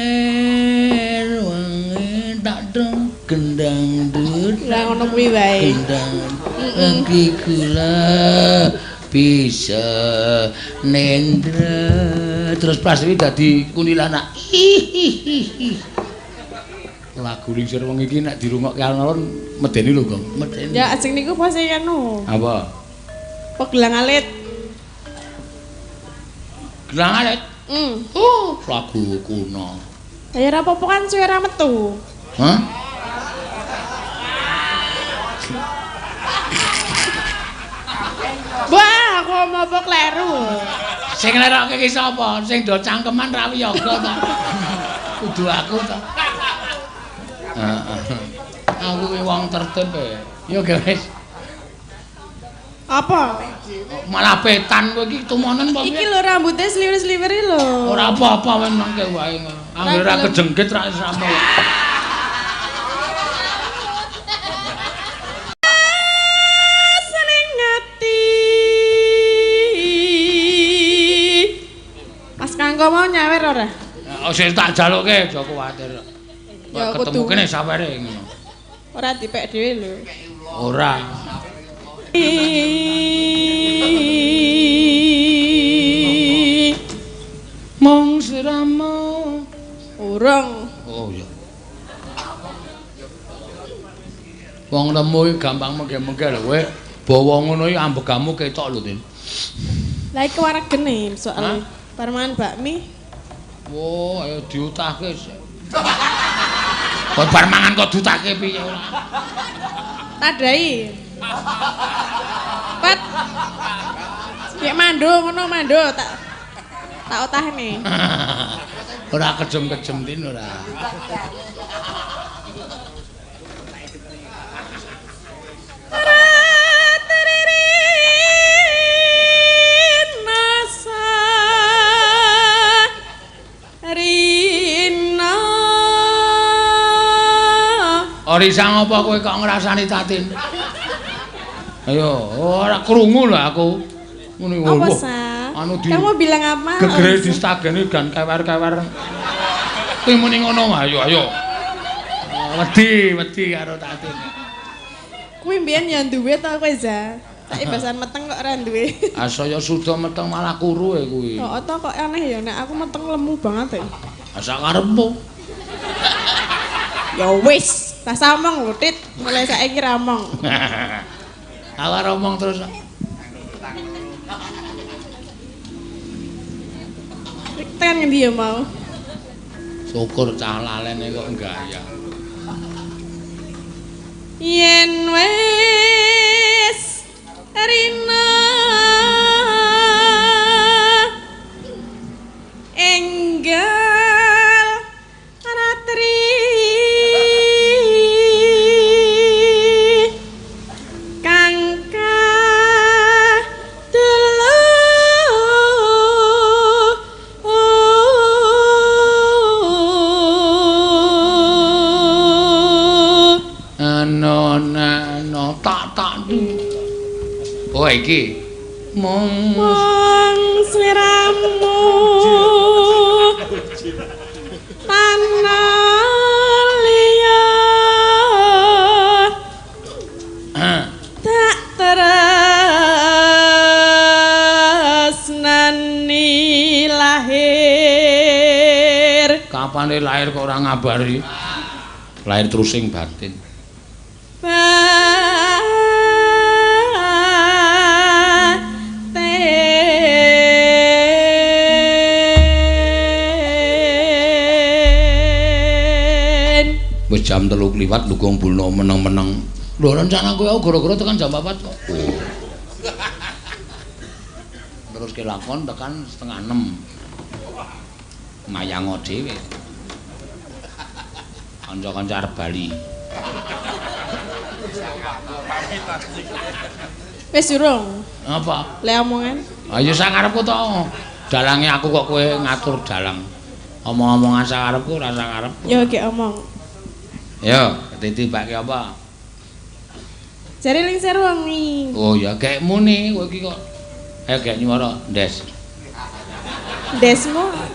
wengi tak dong gendang dut. Lah ngono kuwi wae. Gendang lagi gula bisa nendra. Terus pasti dadi kuntilanak. Lagu lingsir wengi iki nek dirungokke alon-alon medeni lho, Gong. Medeni. Ya ajeng niku pose anu. Apa? Pegelang alit. Gelang alit? Oh, lagu kuno. Ya ora apa-apa kan suwe ra metu. Hah? Wah, aku ngomong apa kleru. Sing nglerokke ki sapa? Sing do cangkeman ra wiyaga ta. Kudu aku ta. Heeh. Aku ki wong tertib e. Yo guys. Apa? Malah petan kowe iki tumonen apa piye? Iki lho rambutnya sliwer-sliweri lho. Ora apa-apa wis nangke wae. Anggere ra kejengkit ra wis rampung. Seneng ati. Mas Kangko mau nyawer ora? Oh sing tak jaluke aja kuwatir. Ya ketemu kene sawere ngono. Ora dipek dhewe lho. Ora. Mung siramu urung. Oh iya. Wong lemu iki gampang mengge-mengge lho kowe. Bawa ngono iki ambegamu ketok lho, Tin. Lah iki waregene soal bar mangan bakmi. Wo, ayo diutahke. Kok bar mangan kok diutahke piye ora? Tadai. Pat. Nek mando ngono mando tak tak otahne. Ora kejem-kejem Tin ora. Ora sang apa kowe kok ngrasani Tatin? Ayo, ora krungu lho aku. Ngene apa sa? Anu di Kamu bilang apa? Gegere distageni gan kewer-kewer. Kuwi muni ngono, ayo ayo. Wedi, wedi karo Tatin. Kuwi mbiyen ya duwe to kowe, Za? Saiki basan meteng kok ora duwe. Ah saya suda meteng malah kuru e kuwi. Heeh to kok aneh ya nek aku meteng lemu banget e. Ah sak karepmu. Ya wis, rasa omong lho, Tit. Mulai saiki ra omong. Awak omong terus. Tekan ngendi ya mau? Syukur cah lalene kok gaya. Yen wis rina enggal ratri kang kadelo Ano nano tak tak du. Oh iki mong mong sliramu tanah liya tak tresnani. Lahir. Kapane lahir kok ora ngabari? Lahir terus sing batin. Batin. Wis jam 3 kliwat lugong bulno meneng-meneng. Lho rencana kowe aku gara-gara tekan jam 4 kok. Oh. Terus kelakon tekan 5:30. Mayango dhewe. Kanca-kanca arep bali. Wis durung. Apa? Le omongan. Ayo sak karepku to. Dalange aku kok kowe ngatur dalang. Omong-omongan sak karepku ora sak karepku. Yo gek omong. Yo, ditibake apa? Jare lingsir wengi. Oh ya gek muni kowe iki kok. Ayo gek nyuwara, Ndes. Ndesmu.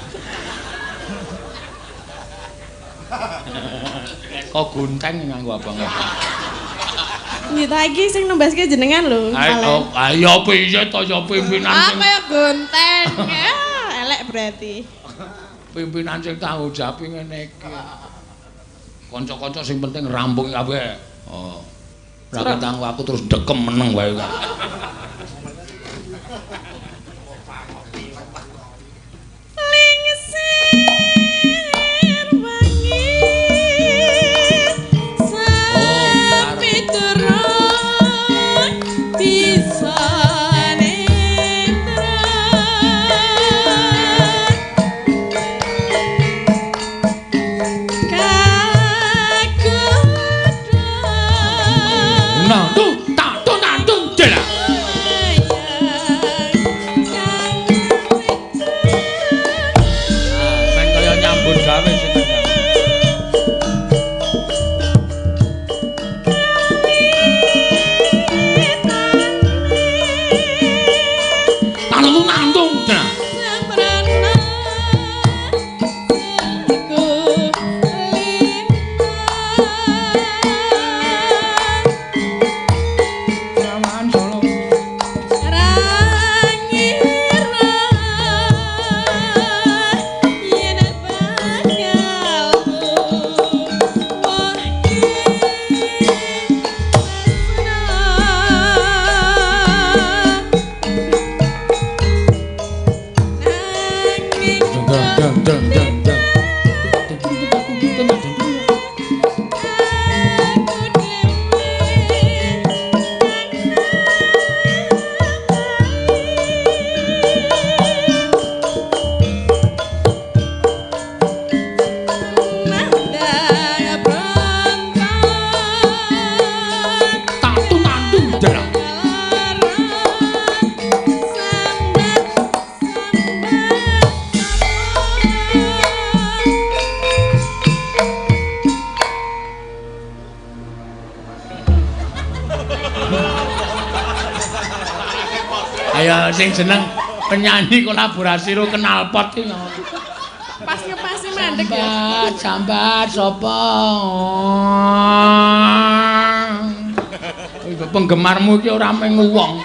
Kok gunteng nganggo abang. Nggih ta iki sing numbaske jenengan lho. Ayo, ayo piye to ya pimpinan Ah sing kaya gunteng. Ah, elek berarti. Pimpinan sing tanggung jawab ngene iki. Kanca-kanca sing penting rampung kabeh. Oh. Ora ketanggu aku terus dekem meneng wae kok. Lingsir wangi sepi turun bisa netra kagodha Nah, tuh, tak, tuh, nah, tuh, jelah. Men kaya nyambut gawe sing kandhane. Tanung nandung, jelah. Rawan Solo. Dang dang dang dang. Tak tuh nandung, jelah. Ayo sing jeneng penyanyi kolaborasi ro kenal pot iki. Pas ngepasi mandek ya. Sambat, sambat sapa? Iku penggemarmu iki ora mung wong.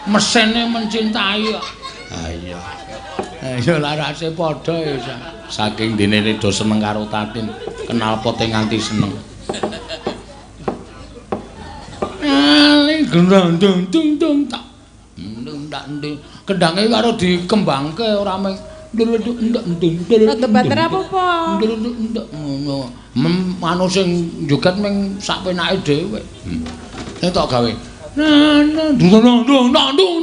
Mesine mencintai kok. Ha iya. Ayo larase padha ya. Saking dene do seneng karo Tatin, kenal pote nganti seneng. Ali gendang dung dung dung tak. Ndung tak ndung. Kendange karo dikembangke ora mung Rada banter apa-apa? Ngono. Manu sing joget ming sak penake dhewe. Sing tok gawe. Na na dung dung dung dung dung.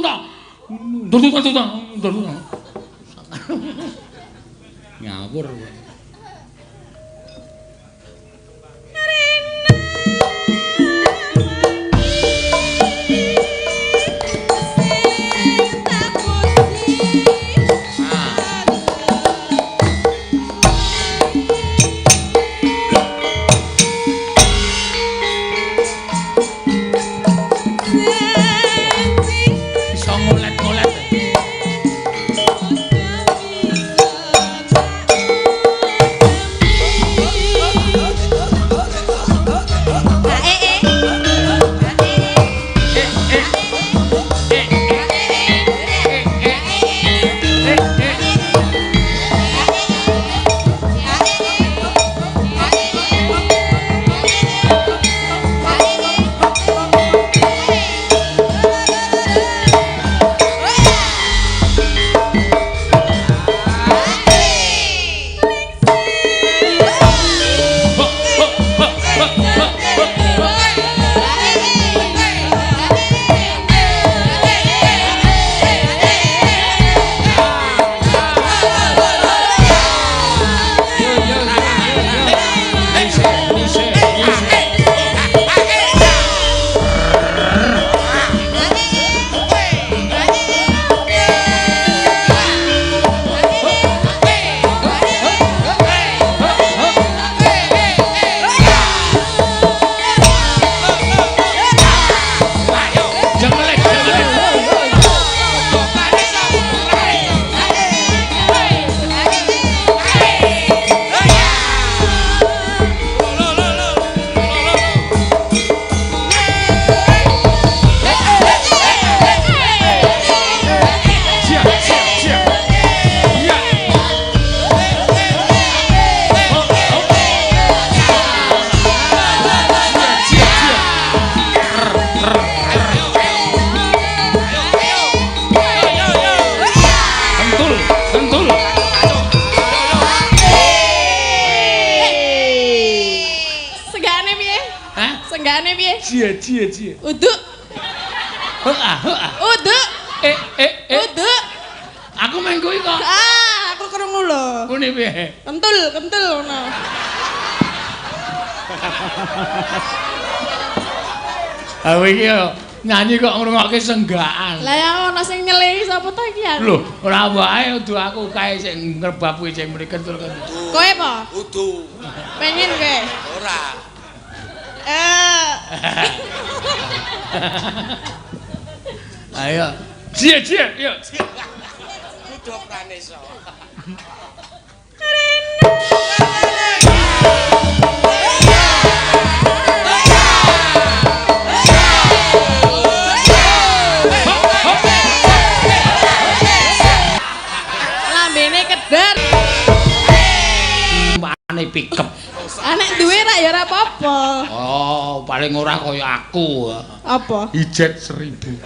Dung dung dung dung. Ngawur kowe. Iso ngolet-ngolet. Cie cie cie. Uduk. Heeh, heeh. Uduk. Eh eh eh. Uduk. Aku main kuwi kok. Ah, aku krungu lho. Ngene piye? Kentul, kentul ngono. Ah iki yo nyanyi kok ngrungokke senggakan. Lah ya ono sing nyelehi sapa to iki aku? Lho, ora wae udu aku kae sing ngrebab kuwi sing muni kentul-kentul. Kowe apa? Udu. Pengen kowe? Ora. Eh. Ayo. Cie cie, yo. Kudu pranesa. Lambene keder. Ane pikep. Anek duwe ra ya ora apa-apa. Oh, paling ora kaya aku. Apa? Ijet 1000.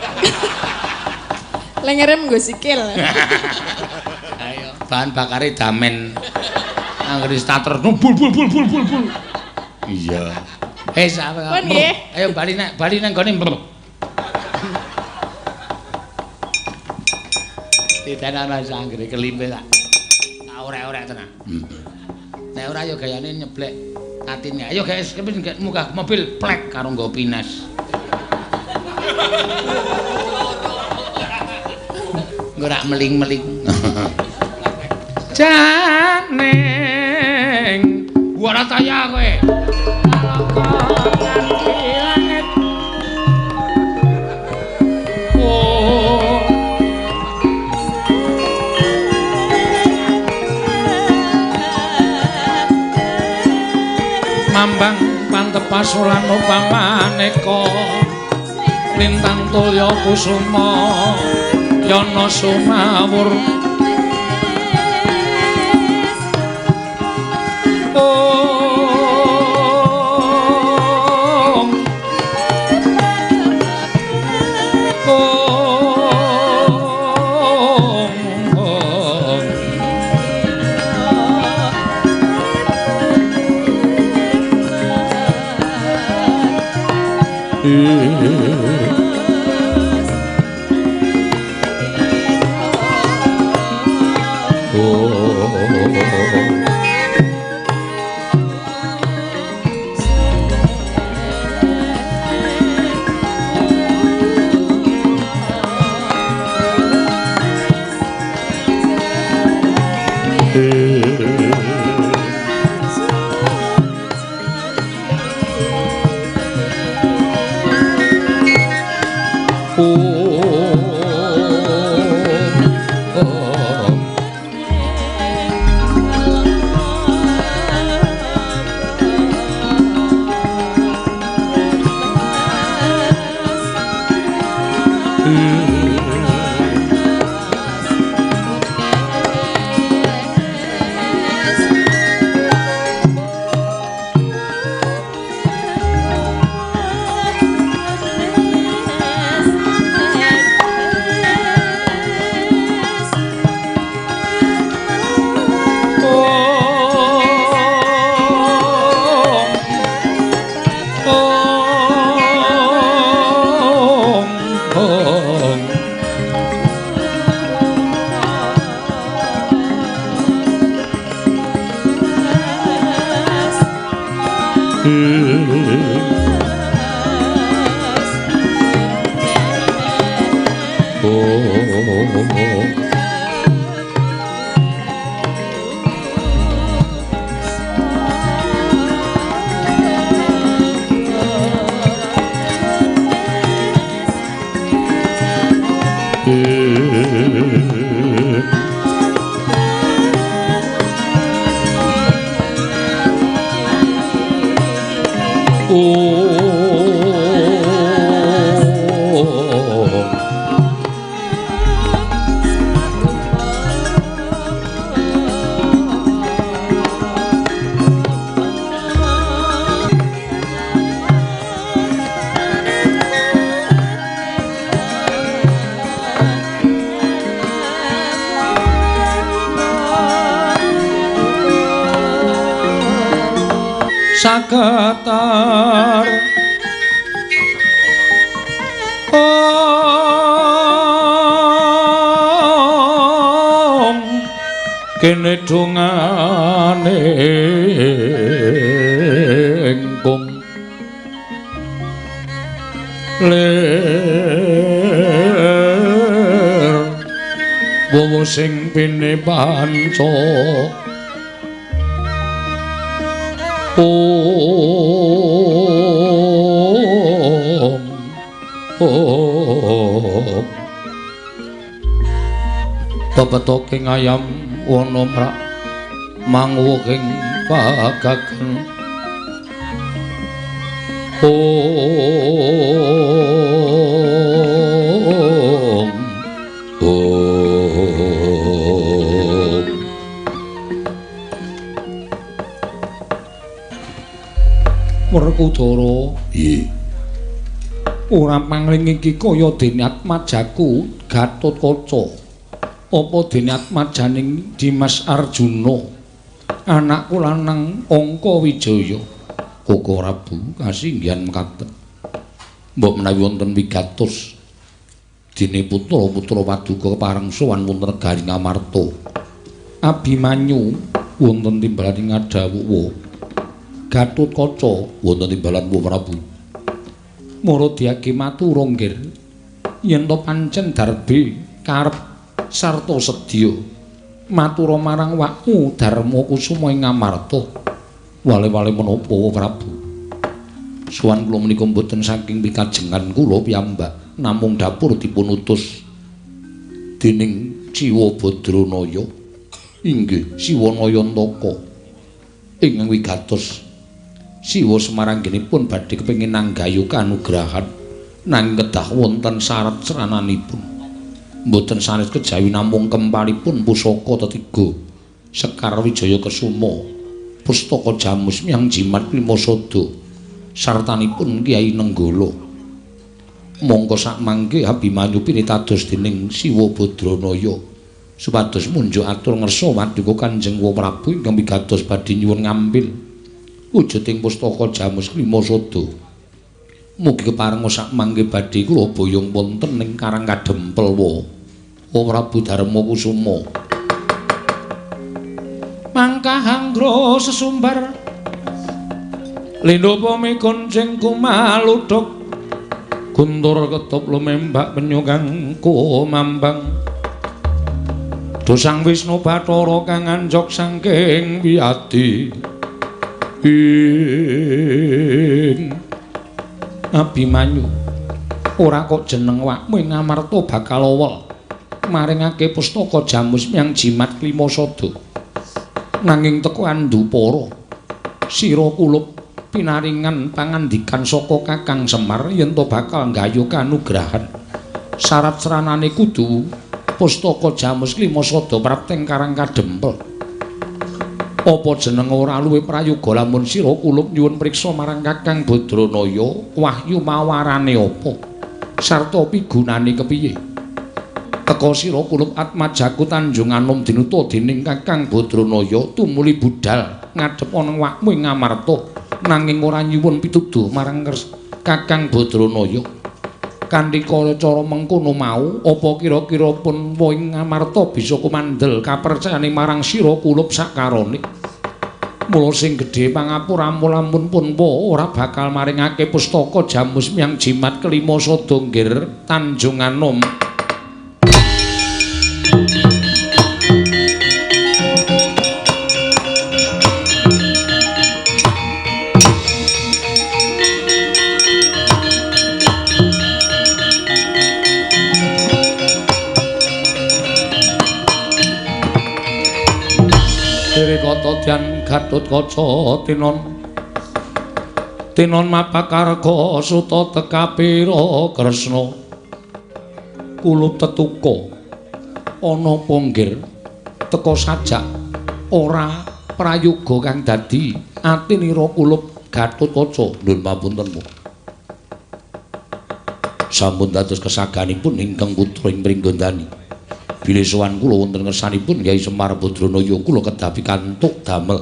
Lengerem nggo sikil. Ayo, bahan bakare damen. Anggere starter bul bul bul bul bul bul. Iya. Wis, Pun nggih. ayo bali nek bali nang gone. Titenan aja anggere kelimpe tak. Tak orek-orek tenan. Nek ora ya gayane nyeblek atine. Ayo guys, kepengin munggah mobil plek karo nggo pines. Nggo rak meling-meling. Janing ora taya kowe. Alaka nganti langit. Oh. Mambang pantepasolan upamaneka lintang tulya kusuma yana sumawur. Om Om Om. Saketar Dene dongane engkung lir wowo sing pine panca om om pepetoking ayam wana mrak manguwuhing pagagen om om Werkudara nggih ora pangling iki kaya dene atmajaku Gatotkaca apa dene atmajaning Dimas Arjuna anakku lanang Angka Wijaya. Koko Prabu kasinggihan mekaten. Mbok menawi wonten wigatos dene putra-putra paduka kepareng sowan wonten negari Ngamarta. Abimanyu wonten timbalan ing Ngadawuwa. Gatotkaca wonten timbalan Wa Prabu. Mara diage matur nggir yen to pancen darbe karep sarta sedya matura marang wakmu Darma Kusuma ing Ngamarta. Wale-wale menapa Prabu? Sowan kula menika mboten saking pikajengan kula piyambak, namung dapur dipun utus dening Siwa Badranaya. Inggih, Siwa Nayantaka. Ingkang wigatos Siwa Semaranggenipun badhe kepengin nanggayu kanugrahan nanging kedah wonten syarat srananipun. Mboten sanes kejawi namung kempalipun pusaka tetiga Sekar Wijaya Kesuma, pustaka Jamus Miang Jimat Klimasada sartanipun Kyai Nenggala. Mongko sakmangke Abimanyu pinitados dening Siwa Badranaya supados munjuk atur ngersa paduka Kanjeng Prabu ingkang wigatos badhe nyuwun ngambil wujuding pustaka Jamus Klimasada. Mugi kepareng sakmangke badhe kula boyong wonten ing Karang Kadempel wa Prabu Darma Kusuma. Mangkah anggra sesumbar lindha mikoncing kumaludhuk guntur ketup lumembak penyu kang kumambang dosang Wisnu Bathara kang anjog saking wiyadi ing Abimanyu ora kok jeneng wakmu ing Ngamarta bakal owel maringake pustaka Jamus Miang Jimat Klimasada nanging teko andupara sira kulup pinaringan pangandikan saka Kakang Semar yen to bakal nggayuh kanugrahan syarat sranane kudu pustaka Jamus Klimasada prapteng Karang Kadempel. Apa jeneng ora luwih prayoga lamun sira kulup nyuwun priksa marang Kakang Badranaya wahyu mawarane apa sarta pigunane kepiye? Teka sira kulup atmajaku Tanjung Anom dinuta dening Kakang Badranaya tumuli budhal ngadhep ana wakmu ing Ngamarta nanging ora nyuwun pituduh marang Kakang Badranaya. Kanthi cara mengkono mau apa kira-kira pun ing Ngamarta bisa kumandel kapercayane marang sira kulup sakarone. Mula sing gedhe pangapuramu lamun pun ora bakal maringake pustaka Jamus Miang Jimat Klimasada nggir Tanjung Anom. Dian Gatotkaca tinon tinon mapakarga suta tekapira Kresna kulup tetuka ana ponggir teka sajak ora prayoga kang dadi atinira kulup Gatotkaca. Nuwun pamunten sampun dados kesaganipun ingkang putra ing Pringgondani. Bilih sowan kula wonten ngersanipun Kyai Semar Badranaya kula kedah pikantuk damel.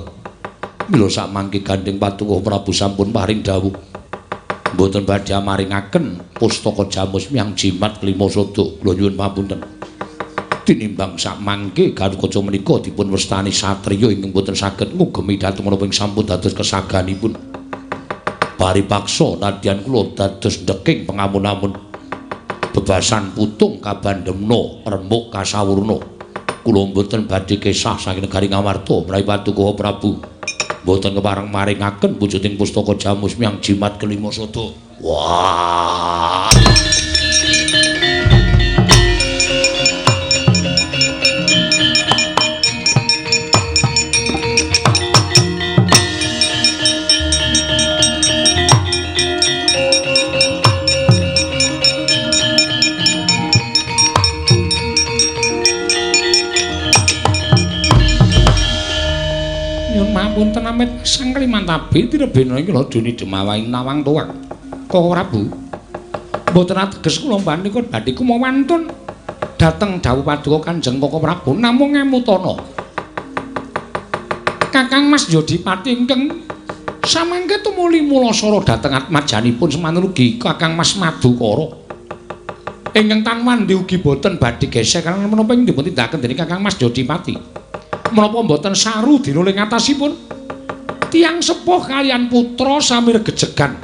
Mila sakmangke gandheng patuko Prabu sampun paring dawuh mboten badhe maringaken pustaka Jamus Miang Jimat Klimasada. Kula nyuwun pamunten. Tinimbang sakmangke Gatotkaca menika dipun wastani satriya ingkang boten saged ngugemi dhateng menapa ing sampun dados kesaganipun. Paripaksa nadyan kula dados ndeking pengamun-amun. Bebasan putung kabandemna remuk kasawurna. Kula mboten badhe kesah saking negari Ngamarta menawi Paduka Prabu mboten kepareng maringaken wujuding pustaka Jamus Miang Jimat Kelima Sada. Wah. Wonten amit sang Kalimantabi tirebena ing laduni Demawaing Nawang Tuwang. Koko Prabu, mboten ateges kula panika badhe kumawantun dhateng dawuh paduka Kanjeng Koko Prabu namung ngemutana. Kakang Mas Yodipati ingkang samangke tumuli mulasara dhateng atmajanipun semanten ugi Kakang Mas Madukara. Ingkang tanwandi ugi boten badhe gesek karena menapa ing dipun tindakaken dening Kakang Mas Yodipati. Menapa mboten saru dina ing atasipun tiyang sepuh kaliyan putra sami regejegan.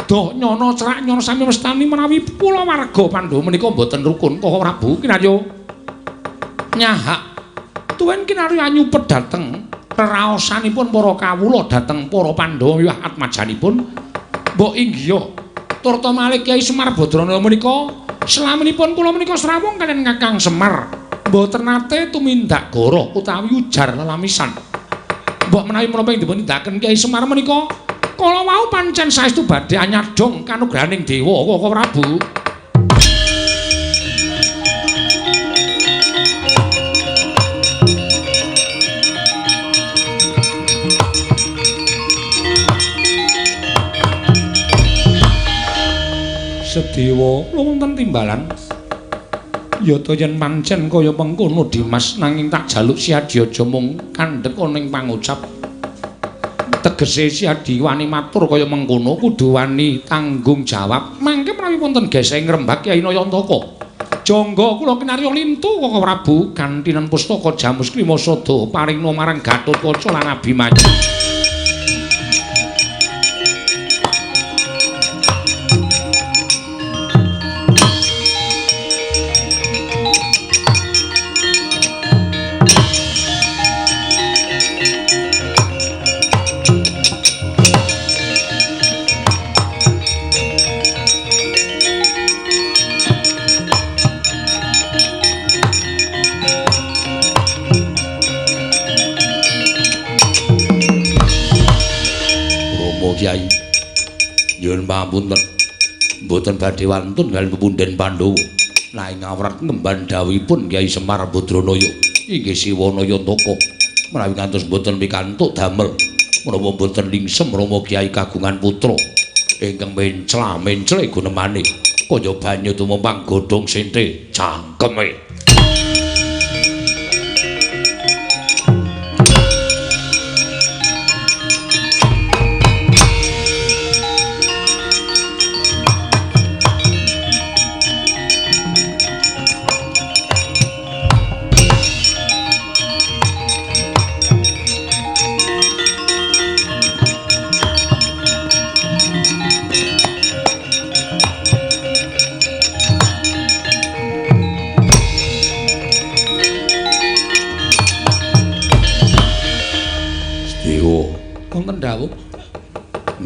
Doh nyono cerak nyono sami mestani menawi kulawarga Pandhawa menika mboten rukun. Koko Prabu kinarya nyahak tuwin kinarya nyupet dhateng reraosanipun para kawula dhateng para Pandhawa wiwah atmajanipun. Mbok inggiha turta malih Kyai Semar Badrana menika selaminipun kula menika srawung kaliyan Kakang Semar. Mboten nate tumindak goroh utawi ujar lelamisan. Mbok menawi menapa ing dipun tindakaken Kyai Semar menika kala wau pancen saestu badhe anyadong kanugrahaning dewa Koko Prabu. Sedewa wonten timbalan. Yata yen pancen kaya mengkono Dimas nanging tak jaluk Siadi aja mung kandhek ana ing pangucap. Tegese Siadi wani matur kaya mengkono kudu wani tanggung jawab. Mangke menawi wonten geseh ngrembak Kyai Nayantaka. Jangga kula kinarya lintu Koko Prabu gantinen pustaka Jamus Klima Sada paringna marang Gatotkaca lan Abimanyu. Kyai nyuwun pangapunten mboten badhe wantun kaliyan pepunden Pandhawa nanging awrat ngemban dawuhipun Kyai Semar Badranaya inggih Siwa Nayantaka menawi ngantos mboten pikantuk damel menapa mboten lingsem Rama Kyai kagungan putra ingkang mencla-mencle gunemane kaya banyu tumempang godhong sente cangkeme.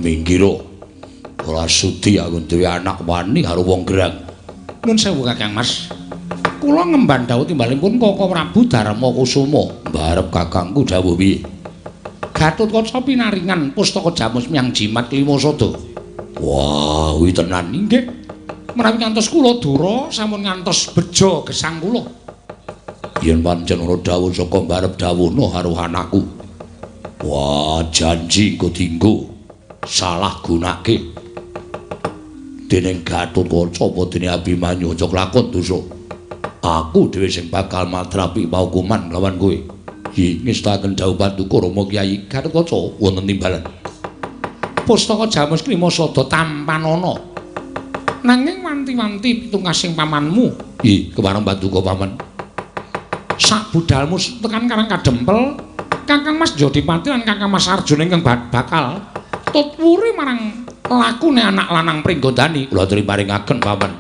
Minggira ora sudi aku duwe anak wani karo wong gerang. Nuwun sewu Kakang Mas. Kula ngemban dawuh timbalipun Koko Prabu Darma Kusuma. Mbarep kakangku dawuh piye? Gatotkaca pinaringan pustaka Jamus Miang Jimat Klima Sada. Wah, kuwi tenan inggih. Menawi ngantos kula dura sampun ngantos bejo gesang kula. Yen pancen ana dawuh saka mbarep dawuhna karo anakku. Wah, janji engko dinggo salah gunake. Dening Gatotkaca apa dene Abimanyu aja kelakon dosa. Aku dhewe sing bakal matrapi paukuman lawan kowe. Hi, ngestakaken dawuh paduka Rama Kyai Gatotkaca wonten timbalan. Pustaka Jamus Klima Sada tampanana. Nanging wanti-wanti pitungkasing pamanmu. Hi, kepareng paduka paman. Sak budalmu tekan Karang Kadempel, Kakang Mas Jodipati lan Kakang Mas Arjuna ingkang bakal tutwuri marang lakune anak lanang Pringgondani. Kula aturi paringaken paman.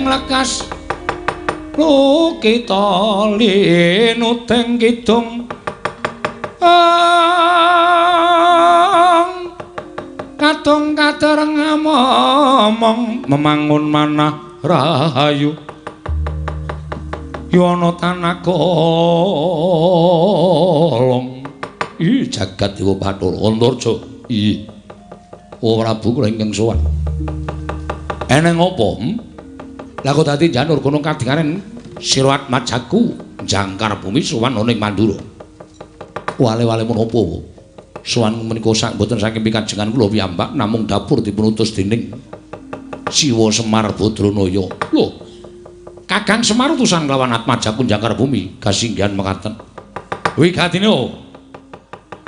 Lekas lukita linuteng kidung kadung katereng momong memangun manah rahayu yono tanah kolong. Ih jagat dewa Bathara Antarja. Ih Prabu kula ingkang sowan. Eneng apa? Lah kok dadi janur gunung kadingaren sira atmajaku jangkar bumi sowan ana ing Mandura. Wale-wale menapa? Sowan menika sak mboten saking pikajengan kula piyambak namung dapur dipun utus dening Siwa Semar Badranaya. Lho, Kakang Semar utusan kelawan atmajaku jangkar bumi kasinggihan mekaten. Wigatine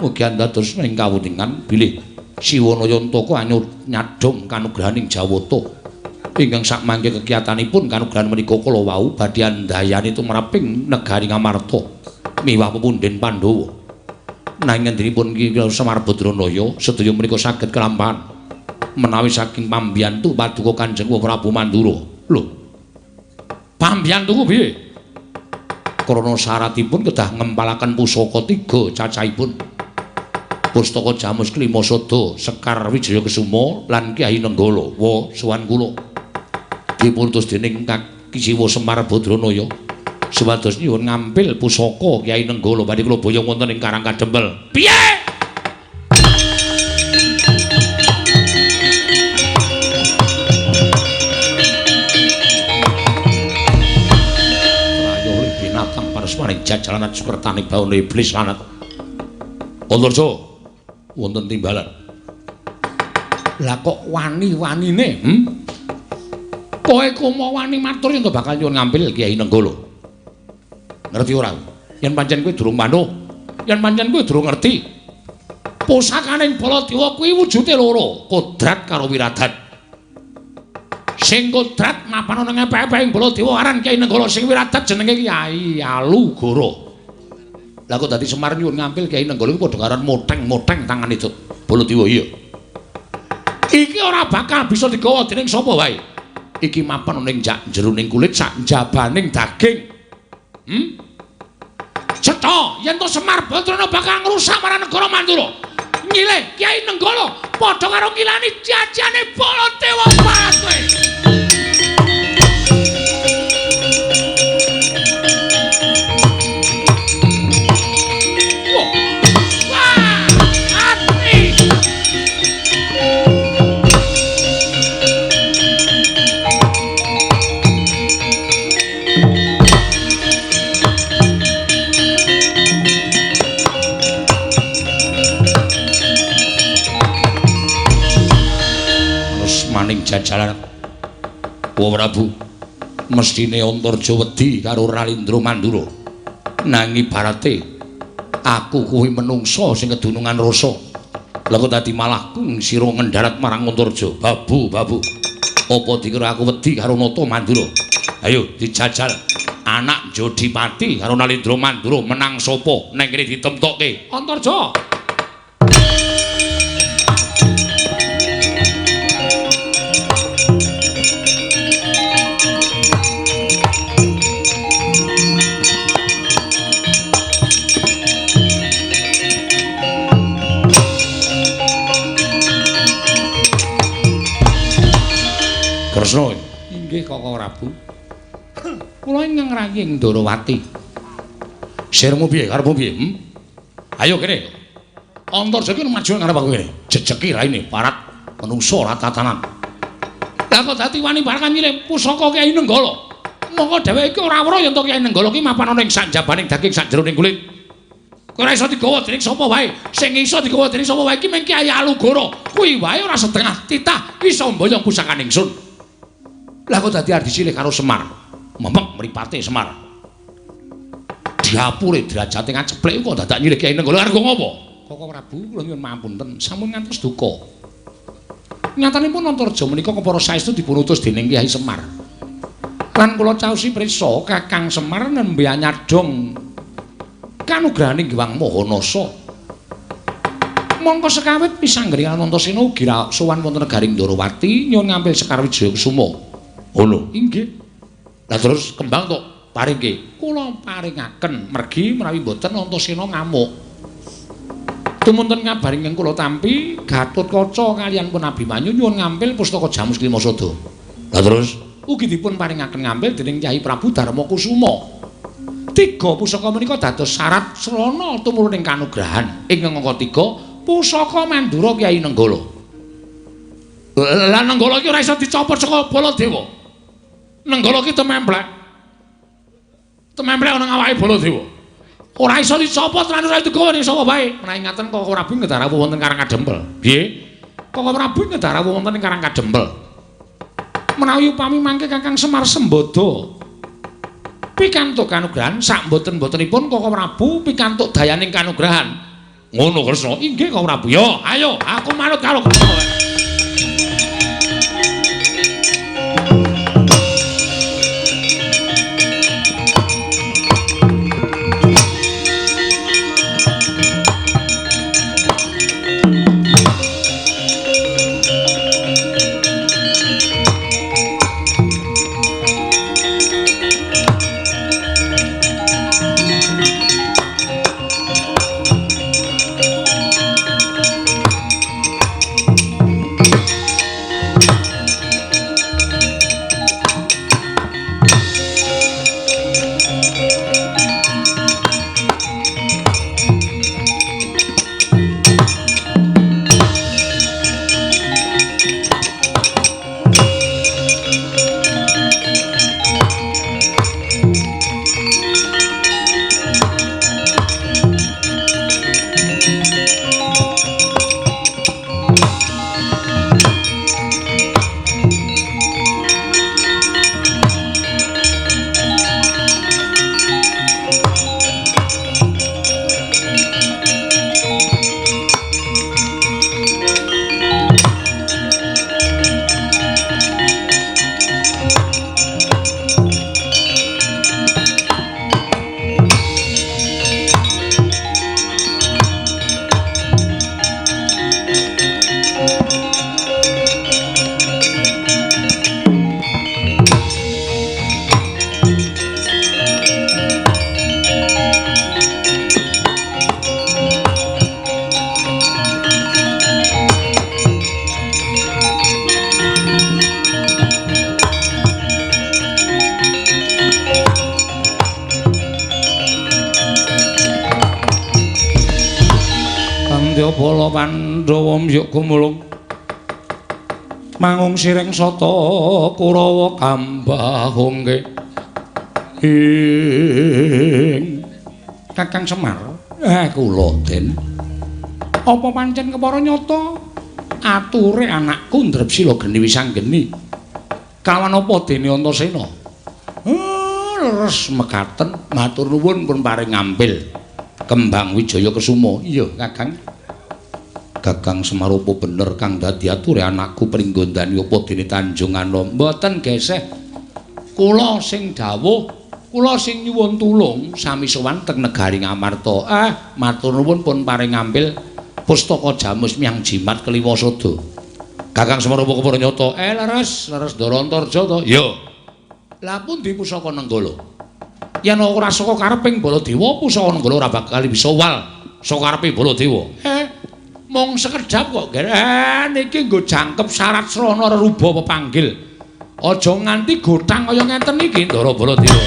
mugi andados ing kawuningan bilih Siwa Nayantaka nyadhong kanugrahaning Jawata. Ingkang sakmangke kekiyatanipun kanugrahan menika kala wau badhe andayani tumraping negari Ngamarta miwah pepundhen Pandhawa. Nanging ngendinipun Ki Semar Badranaya sedaya menika saged kelampahan menawi saking pambiyantu paduka Kanjeng Prabu Mandura. Lho, pambiyantuku piye? Krana syaratipun kedah ngempalaken pusaka 3 cacahipun. Pustaka Jamus Klima Sada, Sekar Wijaya Kesuma lan Kyai Nenggala. Wa sowan kula. Dipun utus dening Kaki Siwa Semar Badranaya supados nyuwun ngampil pusaka Kyai Nenggala badhe kula boyong wonten ing Karang Kadempel. Piye? Rayo binatang parasmaning jajalan sukertane bawana iblis lanat. Antarja wonten timbalan. Lah kok wani-wanine? Kowe komo wani matur yen bakal nyuwun ngampil Kyai Nenggala. Ngerti ora? Yen pancen kowe durung manut, yen pancen kowe durung ngerti. Pusakaning Baladewa kuwi wujude loro, kodrat karo wiradat. Sing kodrat mapan ana ngepek-epek ing Baladewa aran Kyai Nenggala, sing wiradat jenenge Kyai Alugoro. Lah kok dadi Semar nyuwun ngampil Kyai Nenggala kuwi padha karo moteng-moteng tangane Baladewa iya. Iki ora bakal bisa digawa dening sapa wae. Iki mapan ning jeroning kulit sak njabaning daging. Cetha yen to Semar Badrana bakal ngrusak marang negara Mandura. Nyilih Kyai Nenggala padha karo ngilani jajane Baladewa Barat kowe. Wah, ati. Maning jajaran Wa Prabu mestine Antarja wedi karo Ralindra Mandura. Nanging ibarate aku kuwi menungsa sing kedunungan rasa. Lah kok dadi malah kung sira ngendharat marang Antarja. Babu, babu. Apa dikira aku wedi karo Nata Mandura? Ayo dijajal. Anak Jodipati karo Nalindra Mandura menang sapa? Neng kene ditemtokke. Antarja. Kresna. Inggih Kakang Prabu. Kula ingkang ngrayi ing Ndorowati. Sirmu piye? Karepmu piye? Ayo kene. Antarja iki maju ngarep aku kene. Jejeki raine parat menungsa ora tatanan. Lah kok dadi wani barang nyilih pusaka Kyai Nenggala. Mongko dheweke iki ora weruh yen to Kyai Nenggala ki mapan ana ing sanjabaning daging sakjeroning kulit. Kowe ora iso digawa dening sapa wae. Sing iso digawa dening sapa wae iki mung Kyai Alugoro. Kuwi wae ora setengah titah iso mboyong pusakane ingsun. Lah kok dadi arep disilih karo Semar. Memek mripate Semar. Diapure derajate ngaceplek kok dadak nyilih Kyai Nenggala arep ngopo? Koko Prabu kula nyuwun mapunten sampun ngantos duka. Nyatanipun Antarja menika kepara saestu dipun utus dening Kyai Semar. Lan kula caosi prisa Kakang Semar nembe anyadong kanugrahaning Hyang Mahanasa. Mongko sekawit pisanggeni Anantasena ugi sowan wonten negaring Ndorowati nyuwun ngampil Sekar Wijaya Kusuma. Ngono. Inggih. Lah terus kembang tok paringke. Kula paringaken mergi menawi mboten Antasena ngamuk. Tumunten kabar ingkang kula tampi Gatotkaca kaliyan pun Abimanyu nyuwun ngampil pustaka Jamus Klimasada. Lah terus ugi dipun paringaken ngampil dening Kyai Prabu Darma Kusuma. Tiga pusaka menika dados syarat srana tumuruning kanugrahan. Ingkang angka 3 pusaka Mandura Kyai Nenggala. Lah Nenggala iki ora iso dicopot saka Baladewa. Nenggala iki tememplek. Tememplek ana awake Baladewa. Ora iso dicopot lan ora digawa ning sapa wae. Menawi ngaten Koko Prabu ngedah rawuh wonten Karang Kadempel. Piye? Koko Prabu ngedah rawuh wonten ing Karang Kadempel. Menawi upami mangke Kakang Semar Sembada pikantuk kanugrahan sak mboten-mbotenipun Koko Prabu pikantuk dayaning kanugrahan. Ngono Kresna. Inggih Koko Prabu. Yo, ayo aku manut karo Kresna. Bala Pandhawa mbyuk gumulung mangung sireng sata Kurawa kambahungke ing Kakang Semar. Kula Den apa pancen kepara nyata ature anakku Ndrepsila geni wisanggeni kawan apa dene Antasena? Leres mekaten matur nuwun pun paring ngampil Kembang Wijaya Kesuma. Iya Kakang. Kakang Semar apa bener kang dadi ature anakku pringgondani apa dene Tanjung Anom? Mboten geseh. Kula sing dawuh, kula sing nyuwun tulung sami sowan teng negari Ngamarta. Matur nuwun pun paring ngampil pustaka Jamus Miang Jimat Kliwasada. Kakang Semar apa kepara nyata? Leres, leres Ndara Antarja to? Iya. Lah pundi pusaka Nenggala? Yen ora saka kareping Baladewa, pusaka Nenggala ora bakal bisa wal saka karepe Baladewa. Mung sekedhap kok, Ger. Niki nggo jangkep syarat srana reruba pepanggil. Aja nganti gothang kaya ngeten iki Ndara Baladewa.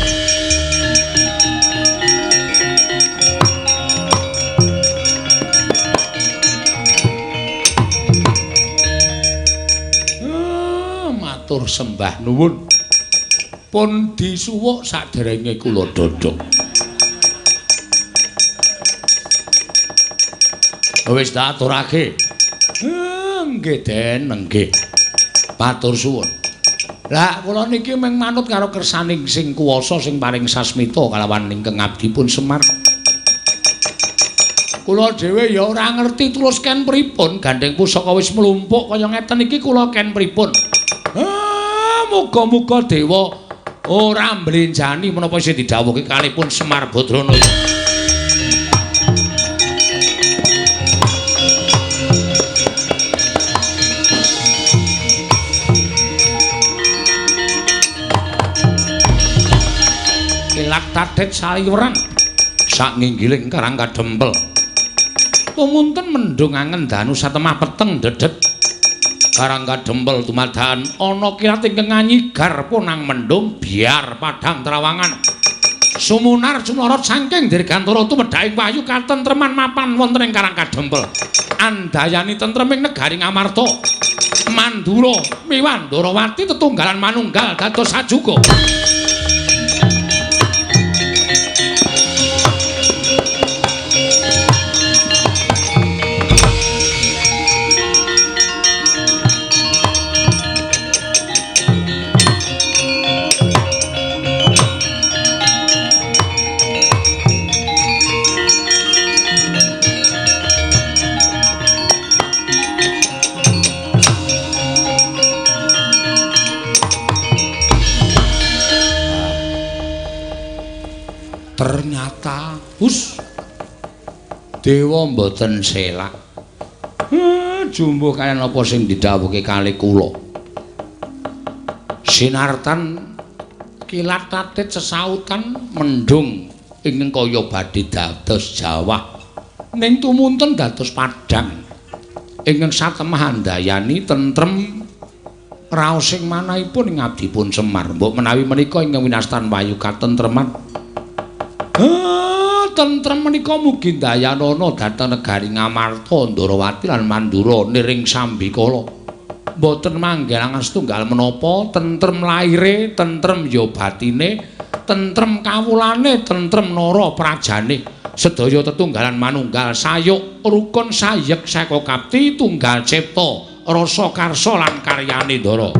Matur sembah nuwun. Pun disuwuk saderenge kula dhodhok. Wis tak aturake. Nggih Den, nggih. Matur suwun. Lah kula niki mung manut karo kersaning sing kuwasa sing paring sasmita kalawan ingkang abdipun Semar. Kula dhewe ya ora ngerti terus ken pripun gandeng pusaka wis mlumpuk kaya ngeten iki kula ken pripun. Muga-muga dewa ora mblenjani menapa sing didhawuhke kalipun Semar Badrana. Kilak tadet saliweran sak nginggiling Karang Kadempel. Tumunten mendung angen danu satemah peteng dedet. Karang Kadempel dumadakan ana kilat ingkang nganyigar punang mendung biar padhang trawangan. Sumunar sumlorot saking dirgantara tumedhaking wahyu katentreman mapan wonten ing Karang Kadempel. Andayani tentreming negari Ngamarta. Mandura miwah Ndorowati tetunggalan manunggal dados sajuga. Ternyata hus dewa mboten selak. Jumbuh kaya napa sing didhawuhke kali kula. Sinartan kilat tatit sesautan mendung ingkang kaya badhe dados jawah. Ning tumunten dados padhang. Ingkang satemah andayani tentrem raosing manahipun ing abdipun Semar. Mbok menawi menika ingkang winastan wayu katentreman. Tentrem menika mugi ndayanana dhateng negari Ngamarta, Ndorowati lan Mandura niring sambikala. Mboten manggelangan setunggal menapa, tentrem laire, tentrem ya batine, tentrem kawulane, tentrem nara prajane. Sedaya tetunggalan manunggal sayuk rukun sayek saka kapti tunggal cipta rasa karsa lan karyane Ndara.